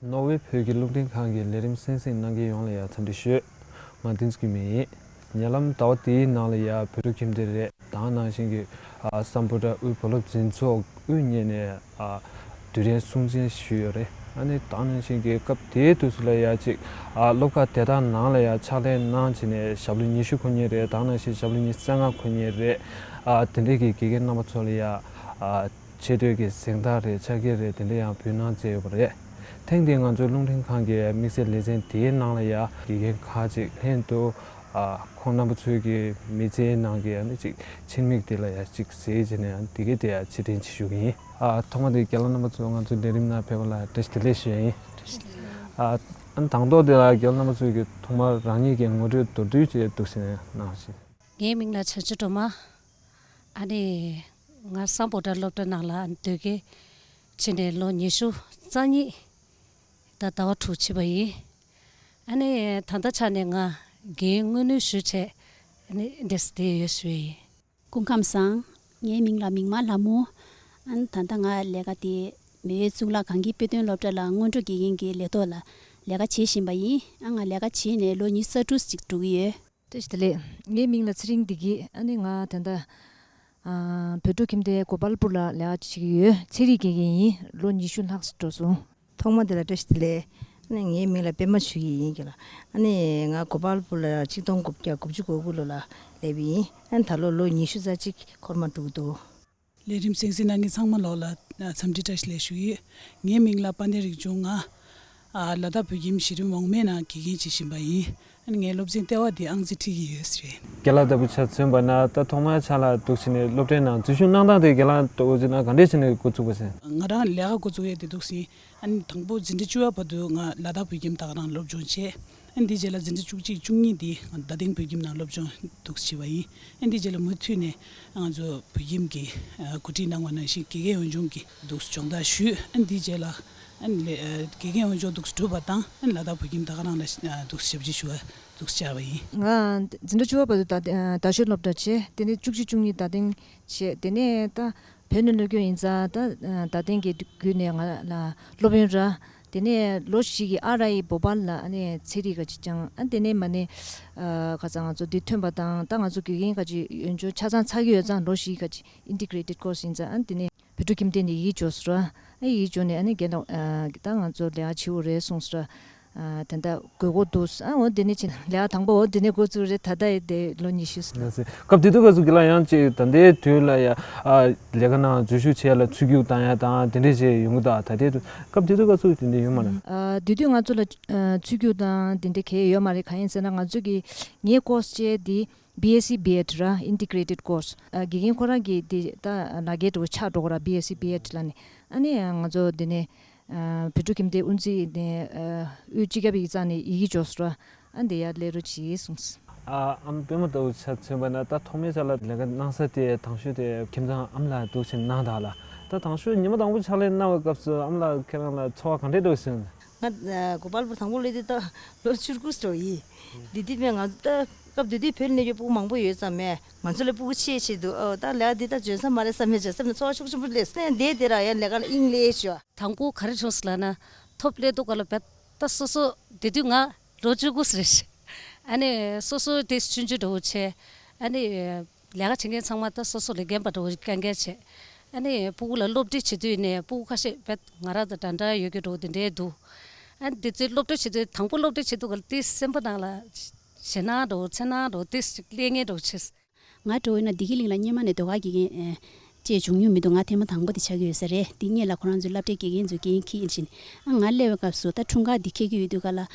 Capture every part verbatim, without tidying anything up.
ནོར་ཝེ་བོད་ཀྱི་རླུང་འཕྲིན་ཁང་གི་ལས་རིམ་གསན་གཟིགས་གནང་མཁན་ཡོངས་ལ་ཡང་འཚམས་འདྲི་ཞུ། ང་བསྟན་འཛིན་སྐྱིད་མེད་ཡིན། ཉེ་ལམ་ཟླ་བ་འདིའི་ནང་ལ་ཡང་བོད་ཕྲུག་ཁྱིམ་སྡེ་རེད། ད་ག་ནང་བཞིན་གྱི་ཨ་སམ་བྷོ་ཊ་དབུས་བུ་སློབ་འཛིན་ཚོགས་དབུ་བརྙེས་ནས་ཨ་དུས་དྲན་སྲུང་བརྩི་ཞུས་ཡོད་རེད། ཨ་ནི་ད་ག་ནང་བཞིན་གྱི་སྐབས་དེའི་དུས་སུ་ལ་ཡང་ཅིག་ཨ་སློབ་ཁག་དེ་དག་ནང་ལ་ཡང་ཕྱག་ལས་གནང་བྱས་ནས་ཞབས་ལོ་ཉི་ཤུ་འཁོར་མཁན་རེད། ད་ག་ནང་བཞིན་ཞབས་ལོ་ཉི་ཤུ་རྩ་ལྔ་འཁོར་མཁན་རེད། ཨ་དེ་འདྲས་ཀྱི་དགེ་རྒན་རྣམ་པ་ཚོ་ལ་ཡང་ཨ་ཆེ་བསྟོད་ཀྱི་གཟེངས་རྟགས་རེད། ཕྱག་འཁྱེར་རེད། དེ་འདྲ་ཡང་འབུལ་གནང་མཛད་ཡོད་པ་རེད། ཐེངས་འདིའི་ང་ཚོའི་རླུང་འཕྲིན་ཁང་གི་དམིགས་བསལ་ལེ་ཚན་དེའི་ནང་ལ་ཡང་དགེ་རྒན་ཁག་ཅིག་ལྷན་དུ་ཨ་ཁོང་རྣམ་པ་ཚོའི་གི་མི་ཚེའི་ནང་གི་ཨ་ནི་ཅིག་ཕྱི་མིག་དེ་ལ་ཡང་ཅིག་གཟིགས་བྱས་ནས་ཨ་ནི་དེ་གའི་དེ་ཡང་ཕྱིར་དྲན་ཅིག་ཞུ་གི་ཡིན། ཨ་ཐོག་མ་དེ་རྒན་ལགས་རྣམ་པ་ཚོ་ང་ཚོའི་ལས་རིམ་ནང་ཕེབས་པ་ལ་བཀྲ་ཤིས་བདེ་ལེགས་ཞུ་ཡ་ཡིན། ཨ་ཨ་ནི་དང་ཐོག་དེ་ལ་རྒན་ལགས་རྣམ་པ་ཚོའི་གི་ཐོག་མར་རང་ཉིད་ཀྱི་ངོ་སྤྲོད་མདོར་བསྡུས་ཅིག་འདུག་སེ་གནང་རོགས་ཞུ། ངའི་མིང་ལ་བྱང་ཆུབ་སྒྲོལ་མ། ཨ་ནི་ང་སམ་བྷོ་ཊ་སློབ་གྲྭ་ནང་ལ་སྡོད་མཁན་བྱས་ནས་ལོ་ཉི་ཤུ་རྩ་གཉིས་ད་ཟླ་བ་དྲུག་ཕྱིན་པ་ཡིན། ཨ་ནི་ད་ལྟ་ཆ་ནས་ང་རྒན་དངོས་གནས་ཞུ་བྱས་ཨ་ནི་འདིར་བསྡད་ཡོད་ཞུ་ཡ་ཡིན། སྐུ་ཁམས་བཟང་། ངའི་མིང་ལ་མིག་དམར་ལྷ་མོ། ཨ་ནི་ད་ལྟ་ང་ལས་ཀ་དེ་མེས་དབོན་གཙུག་ལག་སྒང་གི་དཔེ་སྟོན་སློབ་གྲྭ་ལ་སྔོན་འགྲོ་དགེ་རྒན་གྱི་ལས་ཐོག་ལ་ལས་ཀ་བྱེད་བཞིན་པ་ཡིན། ཨ་ང་ལས་ཀ་བྱས་ནས་ལོ་ཉི་ཤུ་རྩ་དྲུག་ཅིག་འགྲོ་གི་ཡོད། བཀྲ་ཤིས་བདེ་ལེགས། ངའི་མིང་ལ་ཚེ་རིང་བདེ་སྐྱིད། ཨ་ནི་ང་ད་ལྟ་ཨ་བོད་ཕྲུག་ཁྱིམ་སྡེ་གོ་པལ་པུར་ལ་ལས་ཀ་བྱེད་ཀྱི་ཡོད། ཚན་རིག་དགེ་རྒན་ཡིན། ལོ་ཉི་ཤུ་ལྷག་ཙམ་འགྲོ་སོང་། ཐོག་མ་དེ་ལ་བཀྲ་ཤིས་བདེ་ལེགས། ཨ་ནི་ངའི་མིང་ལ་པད་མ་ཆོས་སྐྱིད་ཡིན་གྱི་ལ། ཨ་ནི་ང་གོ་པལ་པུར་ལ་ཆིག་སྟོང་དགུ་བརྒྱ་དགུ་བཅུ་གོ་དགུ་ལོ་ལ་སླེབས་ཡིན། ཨ་ནི་ད་ལོ་ལོ་ཉི་ཤུ་རྩ་གཅིག་འཁོར་མ་འགྲོ་གི་འདུག་ལས་རིམ་གསན་གཟིགས་གནང་མཁན་ཚང་མ་ལོག་ལ་འཚམས་འདྲི་བཀྲ་ཤིས་བདེ་ལེགས་ཞུ་ཡི། ངའི་མིང་ལ་དཔལ་ལྡན་རིག་འབྱུང་། ང་ཨ་ལ་དྭགས་བོད་ཁྱིམ་གཞི་རིམ་འོག་མའི་ནང་དགེ་རྒན་བྱེད་བཞིན་པ་ཡིན། ཨ་ནི་ངའི་སློབ་ཚན་ལྟེ་བ་དེ་ཨང་རྩིས་ཁྲིད་ཀྱི་ཡོད་ཟེར། རྒན་ལགས་ལྟ་བུ་ཆ་མཚོན་པ་ན་ད་ཐོག་མའི་ཆ་ལ་འདུག་བྱས་ནས་སློབ་གྲྭའི་ནང་འཛུལ་ཞུགས་གནང་སྟངས་དེ་རྒན་ལགས་ལྟ་བུ་བྱས་ན་ག་འདྲས་བྱས་ནས་འགོ་བཙུགས་པ་ཟེར། ང་རང་ལས་ཀ་འགོ་བཙུགས་ཡས་དེ་འདུག་ཟིན། ཨ་ནི་དང་པོ་འཛིན་གྲྭ་བཅུ་པ་བར་དུ་ང་ལ་དྭགས་བོད་ཁྱིམ་ད་ག་རང་སློབ་སྦྱོང་བྱས། ཨ་ནི་དེའི་རྗེས་ལ་འཛིན་གྲྭ་བཅུ་གཅིག་བཅུ་གཉིས་དེ་ང་རྡ་སྟེང་བོད་ཁྱིམ་ནང་སློབ་སྦྱོང་འདུག་བྱས་པ་ཡིན། ཨ་ནི་དེའི་རྗེས་ལ་མུ་མཐུད་ནས་ང་ཚོ་བོད་ཁྱིམ་གྱི་ཨ་གོ་སྒྲིག་གནང་བ་ནང་བཞིན་དགེ་རྒན་འོས་སྦྱོང་གི་འདུག་སྦྱོང་བརྡར་ཞུས། ཨ་ནི་དེའི་རྗེས་ལ་ཨ་ནི་ལས་ཨ་དགེ་རྒན་འོས་སྦྱོང་འདུག་གྲུབ་པ་དང་ཨ་ནི་ལ་དྭགས་བོད་ཁྱིམ་ད་ག་རང་ལ་ཨ་འདུག་ཞབས་ཕྱི་ཞུ་བ་འདུག་བཅར་བ་ཡིན། ང་འཛིན་གྲྭ་བཅུ་པ་བར་དུ་རྡ་རྡ་ཤོད་སློབ་གྲྭ་བྱས། དེ་ནས་བཅུ་གཅིག་བཅུ་གཉིས་རྡ་སྟེང་བྱས། དེ་ནས་ད་བོད་ནས་སླེབས་རྒྱུ་ཡིན་ཙང་ད་རྡ་སྟེང་གི་བརྒྱུད་ནས་ང་ལ་སློབ་ཡོན་རག་དེ་ནས་ལོ་བཞི་གི་ཨར་ཨའི་བྷོ་པཱལ་ལ་ཨ་ནི་ཚན་རིག་ག་ཅིག་སྦྱངས། ཨ་དེ་ནས་མ་ནས་ཨ་ཁ་སང་ང་ཚོ་འདི་ཐོན་པ་དང་ད་ང་ཚོ་དགེ་རྒན་ག་ཅིག་ཡོན་སྦྱོང་ཆ་ཚང་ཚར་གྱི་ཡོད་ཙང་ལོ་བཞི་ག་ཅིག་ཨིན་ཊི་གྷི་རེ་ཊེཌ་ཀོར་སི་ཡིན་ཙང་ཨ་དེ་ནས་བོད་ཕྲུག་ཁྱིམ་སྡེ་ནས་ཡིག་སྦྱོར་སོང་ར། ཨ་ཡིག་སྦྱོར་ནས་ཨ་ནི་རྒན་ལགས་ཨ་ད་ང་ཚོ་ལས་ཀ་བྱེད་དགོས་རེད་གསུངས་སོང་ར། ཨ་དེ་འདྲ་དགོས་མཁོ་འདུག་ཨ་འོ་དེ་ནས་ཕྱིན་ལས་ཀ་དང་པོ་འོ་དེ་ནས་འགོ་བཙུགས་རེད། ད་ལྟ་ཡི་དེ་ལོ་ཉི་ཤུ་ཟིན། ལགས་སེ། སྐབས་དེ་དུས་སྐབས་སུ་རྒན་ལགས་ཡང་ཅིག་ད་ལྟའི་དུས་ལ་ཡ་ཨ་ལས་ཀ་ནང་འཛུལ་ཞུགས་བྱེད་ཡ་ལ་ཚུར་རྒྱུགས་བཏང་ཡ་དང་དེ་འདྲས་བྱས་ཡོང་གི་འདུག་ད་ལྟའི་དུས་སྐབས་དེ་དུས་སྐབས་སུ་དེ་འདྲས་ཡོད་མ་རེད། ཨ་དེ་དུས་ང་ཚོ་ལ་ཨ་ཚུར་རྒྱུགས་དང་དེ་འདྲས་གང་ཡང་ཡོད་མ་རེད། གང་ཡིན་ཟེར་ན་ང་ཚོ་གི་ངའི་ཀོར་སི་བྱས་དེ་བི་ཨེས་སི་བི་ཨེཌ་ར། ཨིན་ཊི་གྷི་རེ་ཊེཌ་ཀོར་སི། ཨ་དགེ་རྒན་ཁོ་རང་གིས་དེ་ད་ལག་འཁྱེར་འདྲ་བོ་ཆགས་འགྲོ་གི་ར། བི་ཨེས་སི་བི་ཨེཌ་ལབ་ནས། ཨ་ནི་ང་ཚོ་དེ་ནས་ཨ་བོད་ཕྲུག་ཁྱིམ་སྡེ་དབུ་འཛིན་ནས་ཨ་དབུས་སྤྱི་ཁྱབ་ཡིག་ཚང་ནས་ཡི་གེ་འབྱོར་སོང་ར། ཨ་འདི་ཡར་སླེབས་རོགས་གྱིས་གསུངས་སོང་། ཨ་ཨམ་པད་མ་ལྟ་བུ་ཆ་མཚོན་པ་ན་ད་ཐོག་མའི་ཆ་ལ་ལས་ཀ་གནང་ས་དེ་དང་ཤོས་དེ་ཁྱིམ་ཚང་ཨམ་ལགས་འདུག་ཕྱིན་གནང་དང་ལ། ད་དང་ཤོས་ཉི་མ་དང་པོ་ཕྱག་ལས་གནང་བའི་སྐབས་སུ་ཨམ་ལགས་ཁྱེད་རང་ལ་ཚོར་བ་ག་འདྲས་འདུག་ཟེར་ན། ང་ཨ་གོ་པལ་པུར་དང་པོ་སླེབས་དུས་ད་ལོ་བཅུ་དགུ་འགྲོ་ཡི། དེ་དུས་ཕན་ང་ཚོ་ད་སྐབས་དེ་དུས་བོད་ནས་ཡོད་ཕྲུ་གུ་མང་པོ་ཡོད་ཙང་མས། ང་ཚོ་ལ་ཕྲུ་གུ་ཆེ་ཆེ་འདུག་ཨོ་ད་ལས་ཀ་འདི་ད་འཇོན་ས་མ་རེད་བསམ་མས། བྱས་བསམ་ནས་ཚོར་བ་ཤུགས་ཆེན་པོ་སླེབས་སོང་། དེ་དེ་ར་ཡང་ལས་ཀ་ལ་དབྱིངས་སླེབས་ཤོག་དང་པོ་ག་རེ་བྱུང་སོང་ལབ་ན། ཐོབ་སླེབས་དུས་སྐབས་ལ་བས་ད་སོ་སོ་དེ་དུས་ང་ལོ་བཅུ་དགུ་ཙམ་རེད། ཨ་ནི་སོ་སོ་དེ་ཆུང་ཆུང་འདྲ་བོ་བྱས། ཨ་ནི་ལས་ཀ་བྱེད་མཁན་ཚང་མ་ད་སོ་སོ་ལས་རྒན་པ་འདྲ་བོ་རྐྱང་རྐྱང་བྱས། ཨ་ནི་ཕྲུ་གུ་ལ་སློབ་ཁྲིད་བྱེད་དུས་ནས་ཕྲུ་གུ་ཁ་ཤས་བས་ང་རང་དང་འདྲ་འདྲ་ཡོད་ཀྱི་འདྲ་བོ་དེ་འདྲས་འདུག་ཨ་ནི་དེ་ཚོའི་སློབ་ཁྲིད་བྱེད་དུས་དང་པོ་སློབ་ཁྲིད་བྱེད་དུས་སྐབས་ལ་དེ་སེམས་པ་ནང་ལ་ཞེད་སྣང་འདྲ་བོ་འཚེར་སྣང་འདྲ་བོ་དེ་ཞིག་སླེབས་མཁན་འདྲ་བོ་བྱས། ང་འདྲ་བོ་ཡིན་ན་བདེ་སྐྱིད་གླིང་ལ་སྔོན་མ་ནས་ཟློས་གར་དགེ་རྒན་ཨེ་བྱས་བྱུང་མྱོང་མི་འདུག་ང་ཐེངས་མ་དང་པོ་དེ་ཆགས་ཀྱི་ཡོད་ས་རེད། དེ་སྔོན་ལ་ཁོ་རང་ཚོའི་སློབ་གྲྭའི་དགེ་རྒན་ཚོས་འགན་འཁྱེར་བཞིན། ཨ་ང་སླེབས་པའི་སྐབས་སུ་ད་འཁྲུངས་སྐར་འདི་འཁེལ་གྱི་ཡོད་དུས་ག་ལ་ཨ་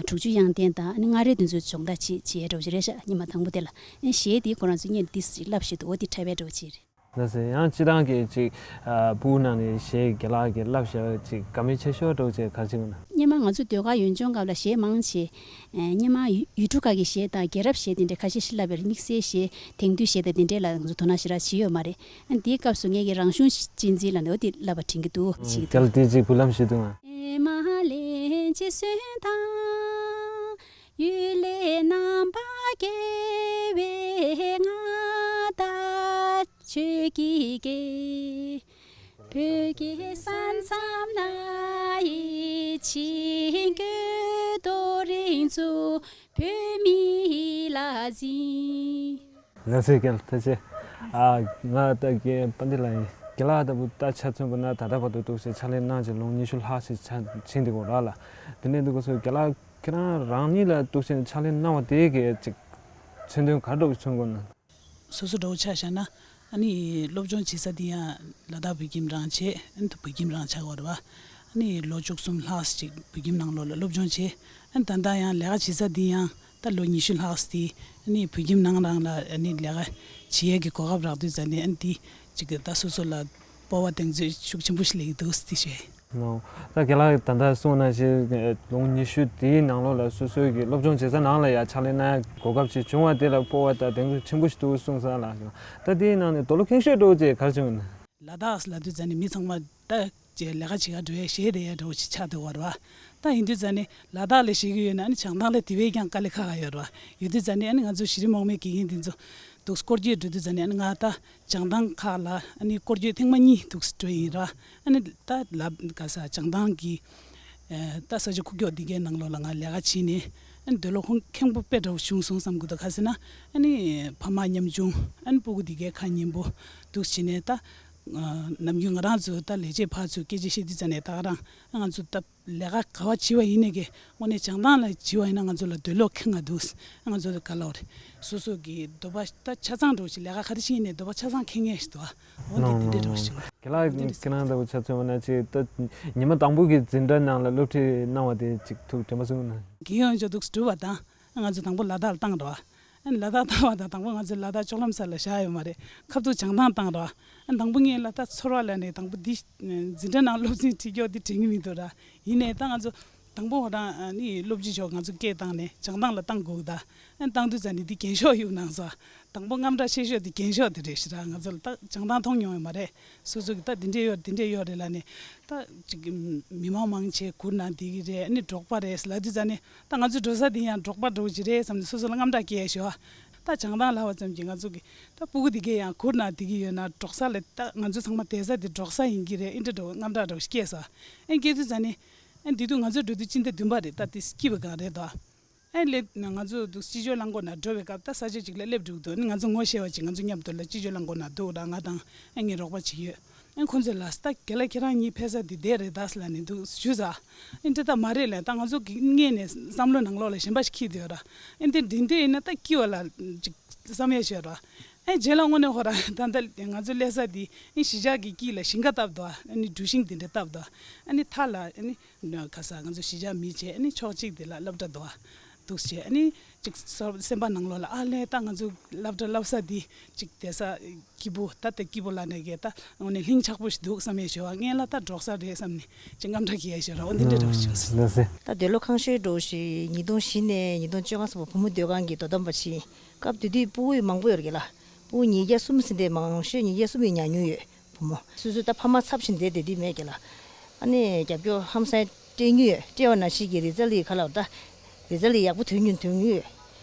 དྲུག་ཅུ་དབྱངས་ལྡན་དང་ཨ་ནི་མངའ་རིས་དེ་ཚོའི་སྦྱོང་བརྡར་བྱེད་བྱེད་ཡས་འདྲ་བོ་ཅིག་རེད་ཤག་སྔོན་མ་དང་པོ་དེ་ལ། ཨ་གཞས་དེ་ཁོ་རང་ཚོས་སྔོན་འདི་ཞིག་བསླབས་བཞག་འདུག་འོ་དེ་འཁྲབ་ཡས་འདྲ་བོ་ཅིག་རེད། ལགས་སེ། ཡང་སྤྱིར་བཏང་གི་ཅིག་ཨ་ཕྲུ་གུ་ནང་ནས་གཞས་རྒན་ལགས་ཀྱིས་བསླབས་བཞག་ཅིག་དགའ་མོས་ཆེ་ཤོས་འདྲ་བོ་ཅིག་ག་རེ་ཅིག་ཡིན་ན། སྔོན་མ་ང་ཚོ་ཟློས་གར་ཡོན་སྦྱོང་སྐབས་ལ་གཞས་མང་ཆེ། ཨེ་སྔོན་མ་ཡུལ་ཡུལ་གྲུ་ཁག་གི་གཞས་དང་རྒྱལ་རབས་གཞས་དེ་འདྲ་ཁ་ཤས་ཤིག་བསླབས་པས། དམིགས་བསལ་གཞས་དེང་དུས་གཞས་དང་དེ་འདྲས་ལ་ང་ཚོ་དོ་སྣང་ཞེ་དྲག་བྱས་ཡོད་མ་རེད། ཨ་དེའི་སྐབས་སུ་ངེད་ཀྱིས་རང་གཞུང་གཅེས་འཛིན་ལབ་ནས་འོ་དེ་བསླབ་པ་དྲན་གྱི་འདུག་ཅིག་དེ་ལ་དེ་ཅིག་འབུལ་ལམ་ཞུས་འདུག་ང་། ཨེ་མ་ལན་གཅེས་གསོན་དང་། ཡུལ་ལས་རྣམ་པར་རྒྱལ་བའི་མངའ་བདག་ཆོས་ཀྱི་རྒྱལ། བོད་ཀྱི་ས་མཚམས་ན་ཡི། ཆིང་གོས་རྡོ་རིང་ཚུ་བོད་མི་ལ་འཛིན། ལགས་སོ། རྒན་ལགས་ཐུགས་རྗེ་ཆེ། ཨ། ང་ད་རྒན་དཔལ་ལྡན་ལགས་ཡིན། རྒན་ལགས་ལྟ་བུ་ད་ཆ་མཚོན་པ་ན་ད་ལྟ་བར་དུ་འདུག་སེ་ཕྱག་ལས་གནང་བྱས་ལོ་ངོ་ཉི་ཤུ་ལྷག་ཞིག་ཕྱིན་བསྡད་ཡོད་རེད་ལགས། དེ་འདྲ་འདུག་སེ་རྒན་ལགས་ཁྱེད་རང་རང་ཉིད་ལ་འདུག་སེ་ཕྱག་ལས་གནང་བ་དེ་གའི་ཅིག་མཚོན་དོན་ག་འདྲ་མཚོན་གྱི་ཡོད་ན། སོ་སོ་འདྲ་བོ་ཆ་བཞག་ན། ཨ་ནི་སློབ་སྦྱོང་བྱེད་ས་དེ་ཡང་ལ་དྭགས་བོད་ཁྱིམ་རང་བྱས། ཨ་ནི་བོད་ཁྱིམ་རང་ཆགས་ཡོད་རེད་པ། ཨ་ནི་ལོ་བཅུ་གསུམ་ལྷག་ཅིག་བོད་ཁྱིམ་ནང་ལོགས་ལ་སློབ་སྦྱོང་བྱས། ཨ་ནི་ད་ལྟ་ཡང་ལས་ཀ་བྱེད་ས་དེ་ཡང་ད་ལོ་ཉི་ཤུ་ལྷག་དེ་ཨ་ནི་བོད་ཁྱིམ་ནང་རང་ལ་ཨ་ནི་ལས་ཀ་བྱེད་ཡས་ཀྱི་གོ་སྐབས་རག་དུས་ཙ་ནས། ཨ་ནི་དེ་ཅིག་ད་སོ་སོ་ལ་སྤོབས་པ་གདེང་ཚོད་ཤུགས་ཆེན་པོ་ཞིག་སླེབས་ཀྱི་འདུག་དེ་བྱས། ཨོ། ད་རྒན་ལགས་ད་ལྟ་གསུངས་ནང་བཞིན་ལོ་ངོ་ཉི་ཤུ་དེའི་ནང་ལོགས་ལ་སོ་སོའི་གི་སློབ་སྦྱོང་བྱེད་ས་ནང་ལ་ཡང་ཕྱག་ལས་གནང་ཡ་གོ་སྐབས་ཅིག་བྱུང་བ་དེ་ལ་སྤོབས་པ་དང་གདེང་ཚོད་ཆེན་པོ་ཞིག་འདུག་གསུངས་ས་ལ། ད་དེའི་ནང་ནས་དོ་ལོ་ཁེངས་ཤོས་འདྲ་བོ་ཅིག་ག་རེ་བྱུང་ན། ལ་དྭགས་ལབ་དུས་ཙ་ནས་མི་ཚང་མ་ད་ཅིག་ལས་ཀ་བྱེད་ག་འགྲོ་ཡ་ཞེད་བསྡད་ཡ་འདྲ་བོ་ཅིག་ཆགས་བསྡད་ཡོད་རེད་པ། ད་ཡིན་དུས་ཙ་ནས་ལ་དྭགས་ལ་བྱེད་ཀྱི་ཡོད་ན་ཨ་ནི་བྱང་ཐང་ལ་དེ་བས་ཀྱང་དཀའ་ལས་ཁག་ཁག་ཡོད་རེད་པ། ཡོད་དུས་ཙ་ནས་ཨ་ནི་ང་ཚོ་གཞི་རིམ་འོག་མའི་དགེ་རྒན་དེ་ཚོ་འདུག་སྐོར་སྐྱོད་འགྲོ་དུས་ཙ་ནས། ཨ་ནི་ང་ད་བྱང་ཐང་ཁག་ལ་ཨ་ནི་སྐོར་སྐྱོད་ཐེངས་མ་གཉིས་འདུག་སེ་འགྲོ་ཡིན་ར། ཨ་ནི་ད་ལ་ག་ས་བྱང་ཐང་གི་ཨ་ད་ས་ཆ་ཁུག་ཀྱོག་འདི་གའི་ནང་ལོགས་ལ་ང་ལས་ཀ་བྱས་ནས། ཨ་ནི་འདོད་བློ་ཁེངས་པོ་དཔེ་འདྲ་བོ་བྱུང་སོང་བསམ་གྱི་འདུག་ག་ཟེར་ན། ཨ་ནི་ཕ་མ་ཉམ་ཆུང་། ཨ་ནི་སྤུ་གུ་འདི་གའི་ཁ་ཉན་པོ་འདུག་སེ་བྱས་ནས། ད་ནམ་རྒྱུན་ང་རང་ཚོ་ད་ལས་བྱེད་ཕར་ཚུར་སྐད་ཆ་བཤད་དུས་ཙ་ནས་ད་ག་རང་ང་ཚོ་ད་ལས་ཀ་ག་པར་བྱེད་པ་ཡིན་ནའི་གི་དངོས་གནས་བྱང་ཐང་ལ་བྱེད་པ་ཡིན་ན་ང་ཚོ་ལ་འདོད་བློ་ཁེངས་ང་འདུག་ང་ཚོ་ག་ལབ་རེད། སོ་སོ་གི་འདོད་པ་ད་ཆ་ཚང་འདྲ་བོ་ཞིག་ལས་ཀ་ག་རེ་བྱེད་ཡིན་ནའི་འདོད་པ་ཆ་ཚང་ཁེངས་ངེས་ཞིག་འདུག་འོ་འདི་འདི་འདྲ་འདྲ་བོ་ཞིག་རྒན་ལགས་ཁྱེད་རང་ལྟ་བུ་ཆ་མཚོན་པ་ན་ཅིག་ད་ཉི་མ་དང་པོ་གི་འཛིན་གྲྭ་ནང་ལ་སློབ་ཁྲིད་གནང་བ་དེ་ཅིག་ཐུགས་དྲན་པ་གསོས་ན། རྒན་ཡོལ་འཇོག་འདུག་སྒྲུབ་པ་དང་། ང་ཚོ་དང་པོ་ལ་དྭགས་ལ་བཏང་རོགས། ཨ་ནི་ལ་དྭགས་བཏང་བ་དང་དང་པོ་ང་ཚོ་ལ་དྭགས་ལྕོག་ལམ་ས་ལ་བཞག་ཡོད་མ་རེད། ཁ་ཐུག་བྱང་ཐང་བཏང་རོགས། ཨ་ནི་དང་པོ་ངས་ལ་དྭགས་ཚོར་བ་ལ་ནས་དང་པོ་འདི་འཛིན་གྲྭ་ནང་སློབ་ཚན་ཁྲིད་ཀྱོག་འདི་དྲན་གྱི་མི་འདུག་ར། ཡིན་ནའི་ད་ང་ཚོ་དང་པོ་ཧོ་རང་ཨ་ནི་སློབ་སྤྱི་མཆོག་ང་ཚོ་སྐད་བཏང་ནས་བྱང་ཐང་ལ་བཏང་དགོས་ད། ཨ་ནི་བཏང་དུས་ཙ་ནས་འདི་རྒན་ཤོག་གཡུག་གནང་སོང་། དང་པོ་རྔམ་སྐྲག་ཆེ་ཤོས་དེ་རྒན་ཤོག་དེ་རེད་ཤི་ར། ང་ཚོ་ལ་ད་བྱང་ཐང་མཐོང་མྱོང་ཡོད་མ་རེད། སོ་སོ་གི་ད་འདི་འདྲས་ཡོད་རེད་འདི་འདྲས་ཡོད་རེད་ལབ་ནས། ད་ཅིག་མི་མང་མང་ཆེ་གུར་ནང་བསྡད་ཀྱི་རེད། ཨ་ནི་འབྲོག་པ་རེད་ལབ་དུས་ཙ་ནས། ད་ང་ཚོའི་འགྲོ་ས་འདི་ཡང་འབྲོག་པ་འདྲ་བོ་ཅིག་རེད་བསམ་ནས་སོ་སོ་ལ་རྔམ་སྐྲག་སྐྱེས་ཤོག་ད་བྱང་ཐང་ལབ་པ་ཙམ་གྱིས་ང་ཚོ་གི་ད་སྤུ་གུ་འདི་གས་ཡང་གུར་ནང་བསྡད་ཀྱི་ཡོད་ན་འབྲོག་ས་ལ། ད་ང་ཚོ་ཚང་མ་བསྡད་ས་འདི་འབྲོག་ས་ཡིན་གྱི་རེད། ཨེ་འདྲ་འདྲ་བོ་རྔམ་སྐྲག་འདྲ་བོ་ཞིག་སྐྱེས་སོང་། ཨེ་སྐྱེས་དུས་ཙ་ནས། ཨེ་འདི་དུས་ང་ཚོ་འགྲོ་དུས་སྤྱི་ཟླ་བདུན་པ་རེད། ད་དེ་སྐྱིད་པ་གང་རེད་དོ། ཨེ་ལས་ང་ཚོ་འདུག་སྤྱི་སྤྱོད་རླངས་འཁོར་ནང་འགྲོ་བའི་སྐབས་ད་ས་ཆ་གཅིག་ལ་སླེབས་འགྲོ་གི་འདུག་ཨ་ནི་ང་ཚོ་ངོ་ཤེས་པ་ཅིག་ང་ཚོ་མཉམ་དུ་ལ་སྤྱི་སྤྱོད་རླངས་འཁོར་ནང་འདུག་ར། ང་དང་ཨེ་ངའི་རོགས་པ་ཅིག་ཡོད། ཨེ་ཁོང་ཚོས་ལ་ད་རྒན་ལགས་ཁྱེད་རང་གཉིས་ཕེབས་ས་འདི་བསྡད་རེད་ད་ལབ་ནས་འདུག་ཞུས་ས། ཨེ་འདི་ད་མ་རེད་ལབ། ད་ང་ཚོ་གི་སྔས་ནས་བསམ་བློ་ནང་ལོགས་ལ་གཞན་པ་ཞིག་འཁྱེར་བསྡད་ཡོད་ར། ཨེ་འདི་འདི་འདྲས་ཡིན་ན་ད་སྐྱིད་པ་ལ་ཅིག་བསམ་ཡས་ཞིག་ཡོད་ར། ཨེ་རྗེས་ལ་དངོས་གནས་ཧོ་ར་ད་ལྟ་ང་ཚོ་སླེབས་ས་འདི་ཨེ་གཞིས་ཆགས་ཀྱི་དཀྱིལ་ལ་ཞིང་ཁ་བཏབ་འདུག་ཨ་ནི་གྲུ་ཤིང་འདི་འདྲ་བཏབ་འདུག་ཨ་ནི་མཐའ་ལ་ཨ་ནི། ཁ་ས་ང་ཚོ་གཞིས་ཆགས་མི་བྱས་ཨ་ནི་ཕྱོགས་གཅིག་དེ་ལ་སློབ་གྲྭ་འདུག་ཨ། འདུག་བྱས་ཨ་ནི་ཅིག་སོ་སེམས་པ་ནང་ལོགས་ལ་ཨ་ལས་ད་ང་ཚོ་སློབ་གྲྭ་སློབ་ས་འདི་ཅིག་བསྡད་ས་སྐྱིད་པོ་ད་ལྟ་སྐྱིད་པོ་ལ་ནས་གས་ད་དངོས་གནས་ལྷིང་འཇགས་པོ་ཞིག་འདུག་བསམ་ཡས་ཞོ་བ་ངས་ལ་ད་འབྲོག་ས་རེད་བསམ་ནས་ཅིག་རྔམ་སྐྲག་གི་ཡས་ཞོ་ར། འོ་འདི་འདྲ་འདྲ་བོ་བྱུང་སོང་། ལགས་སེ། ད་འདོད་བློ་ཁེངས་ཤོས་འདྲ་བོ་ཞིག་ཉིས་སྟོང་བཞི་ནས་ཉིས་སྟོང་བཅོ་ལྔ་ཙམ་བར་བུ་མོ་སྡོད་ཁང་གི་དོ་དམ་པ་ཞིག་ཡིན། སྐབས་དེ་དུས་སྤུ་གུ་མང་པོ་ཡོད་རེད་ལ། སྤུ་གུ་ཉིས་བརྒྱ་གསུམ་ཟིན་ཏེ་མང་ཤོས་ཉིས་བརྒྱ་གསུམ་ཡིན་ཉག་ཉུང་ཡོད། བུ་མོ། སོ་སོ་ད་ཕ་མ་ཚབ་བཞིན་བསྡད་བསྡད་དུས་མེད་ཀྱི་ལ། ཨ་ནི་རྒྱབ་སྐྱོར་ཧམ་སེམས་སྤྲད་མྱོང་ཡོད། སྤྲད་པ་ནང་བཞིན་གྱི་རི་ཛལ་ཡི་ཁ་ལ་ད། རི་ཛལ་ཡི་ཡག་པོ་ཐོན་མྱོང་ཐོན་མྱོང་ཡོད།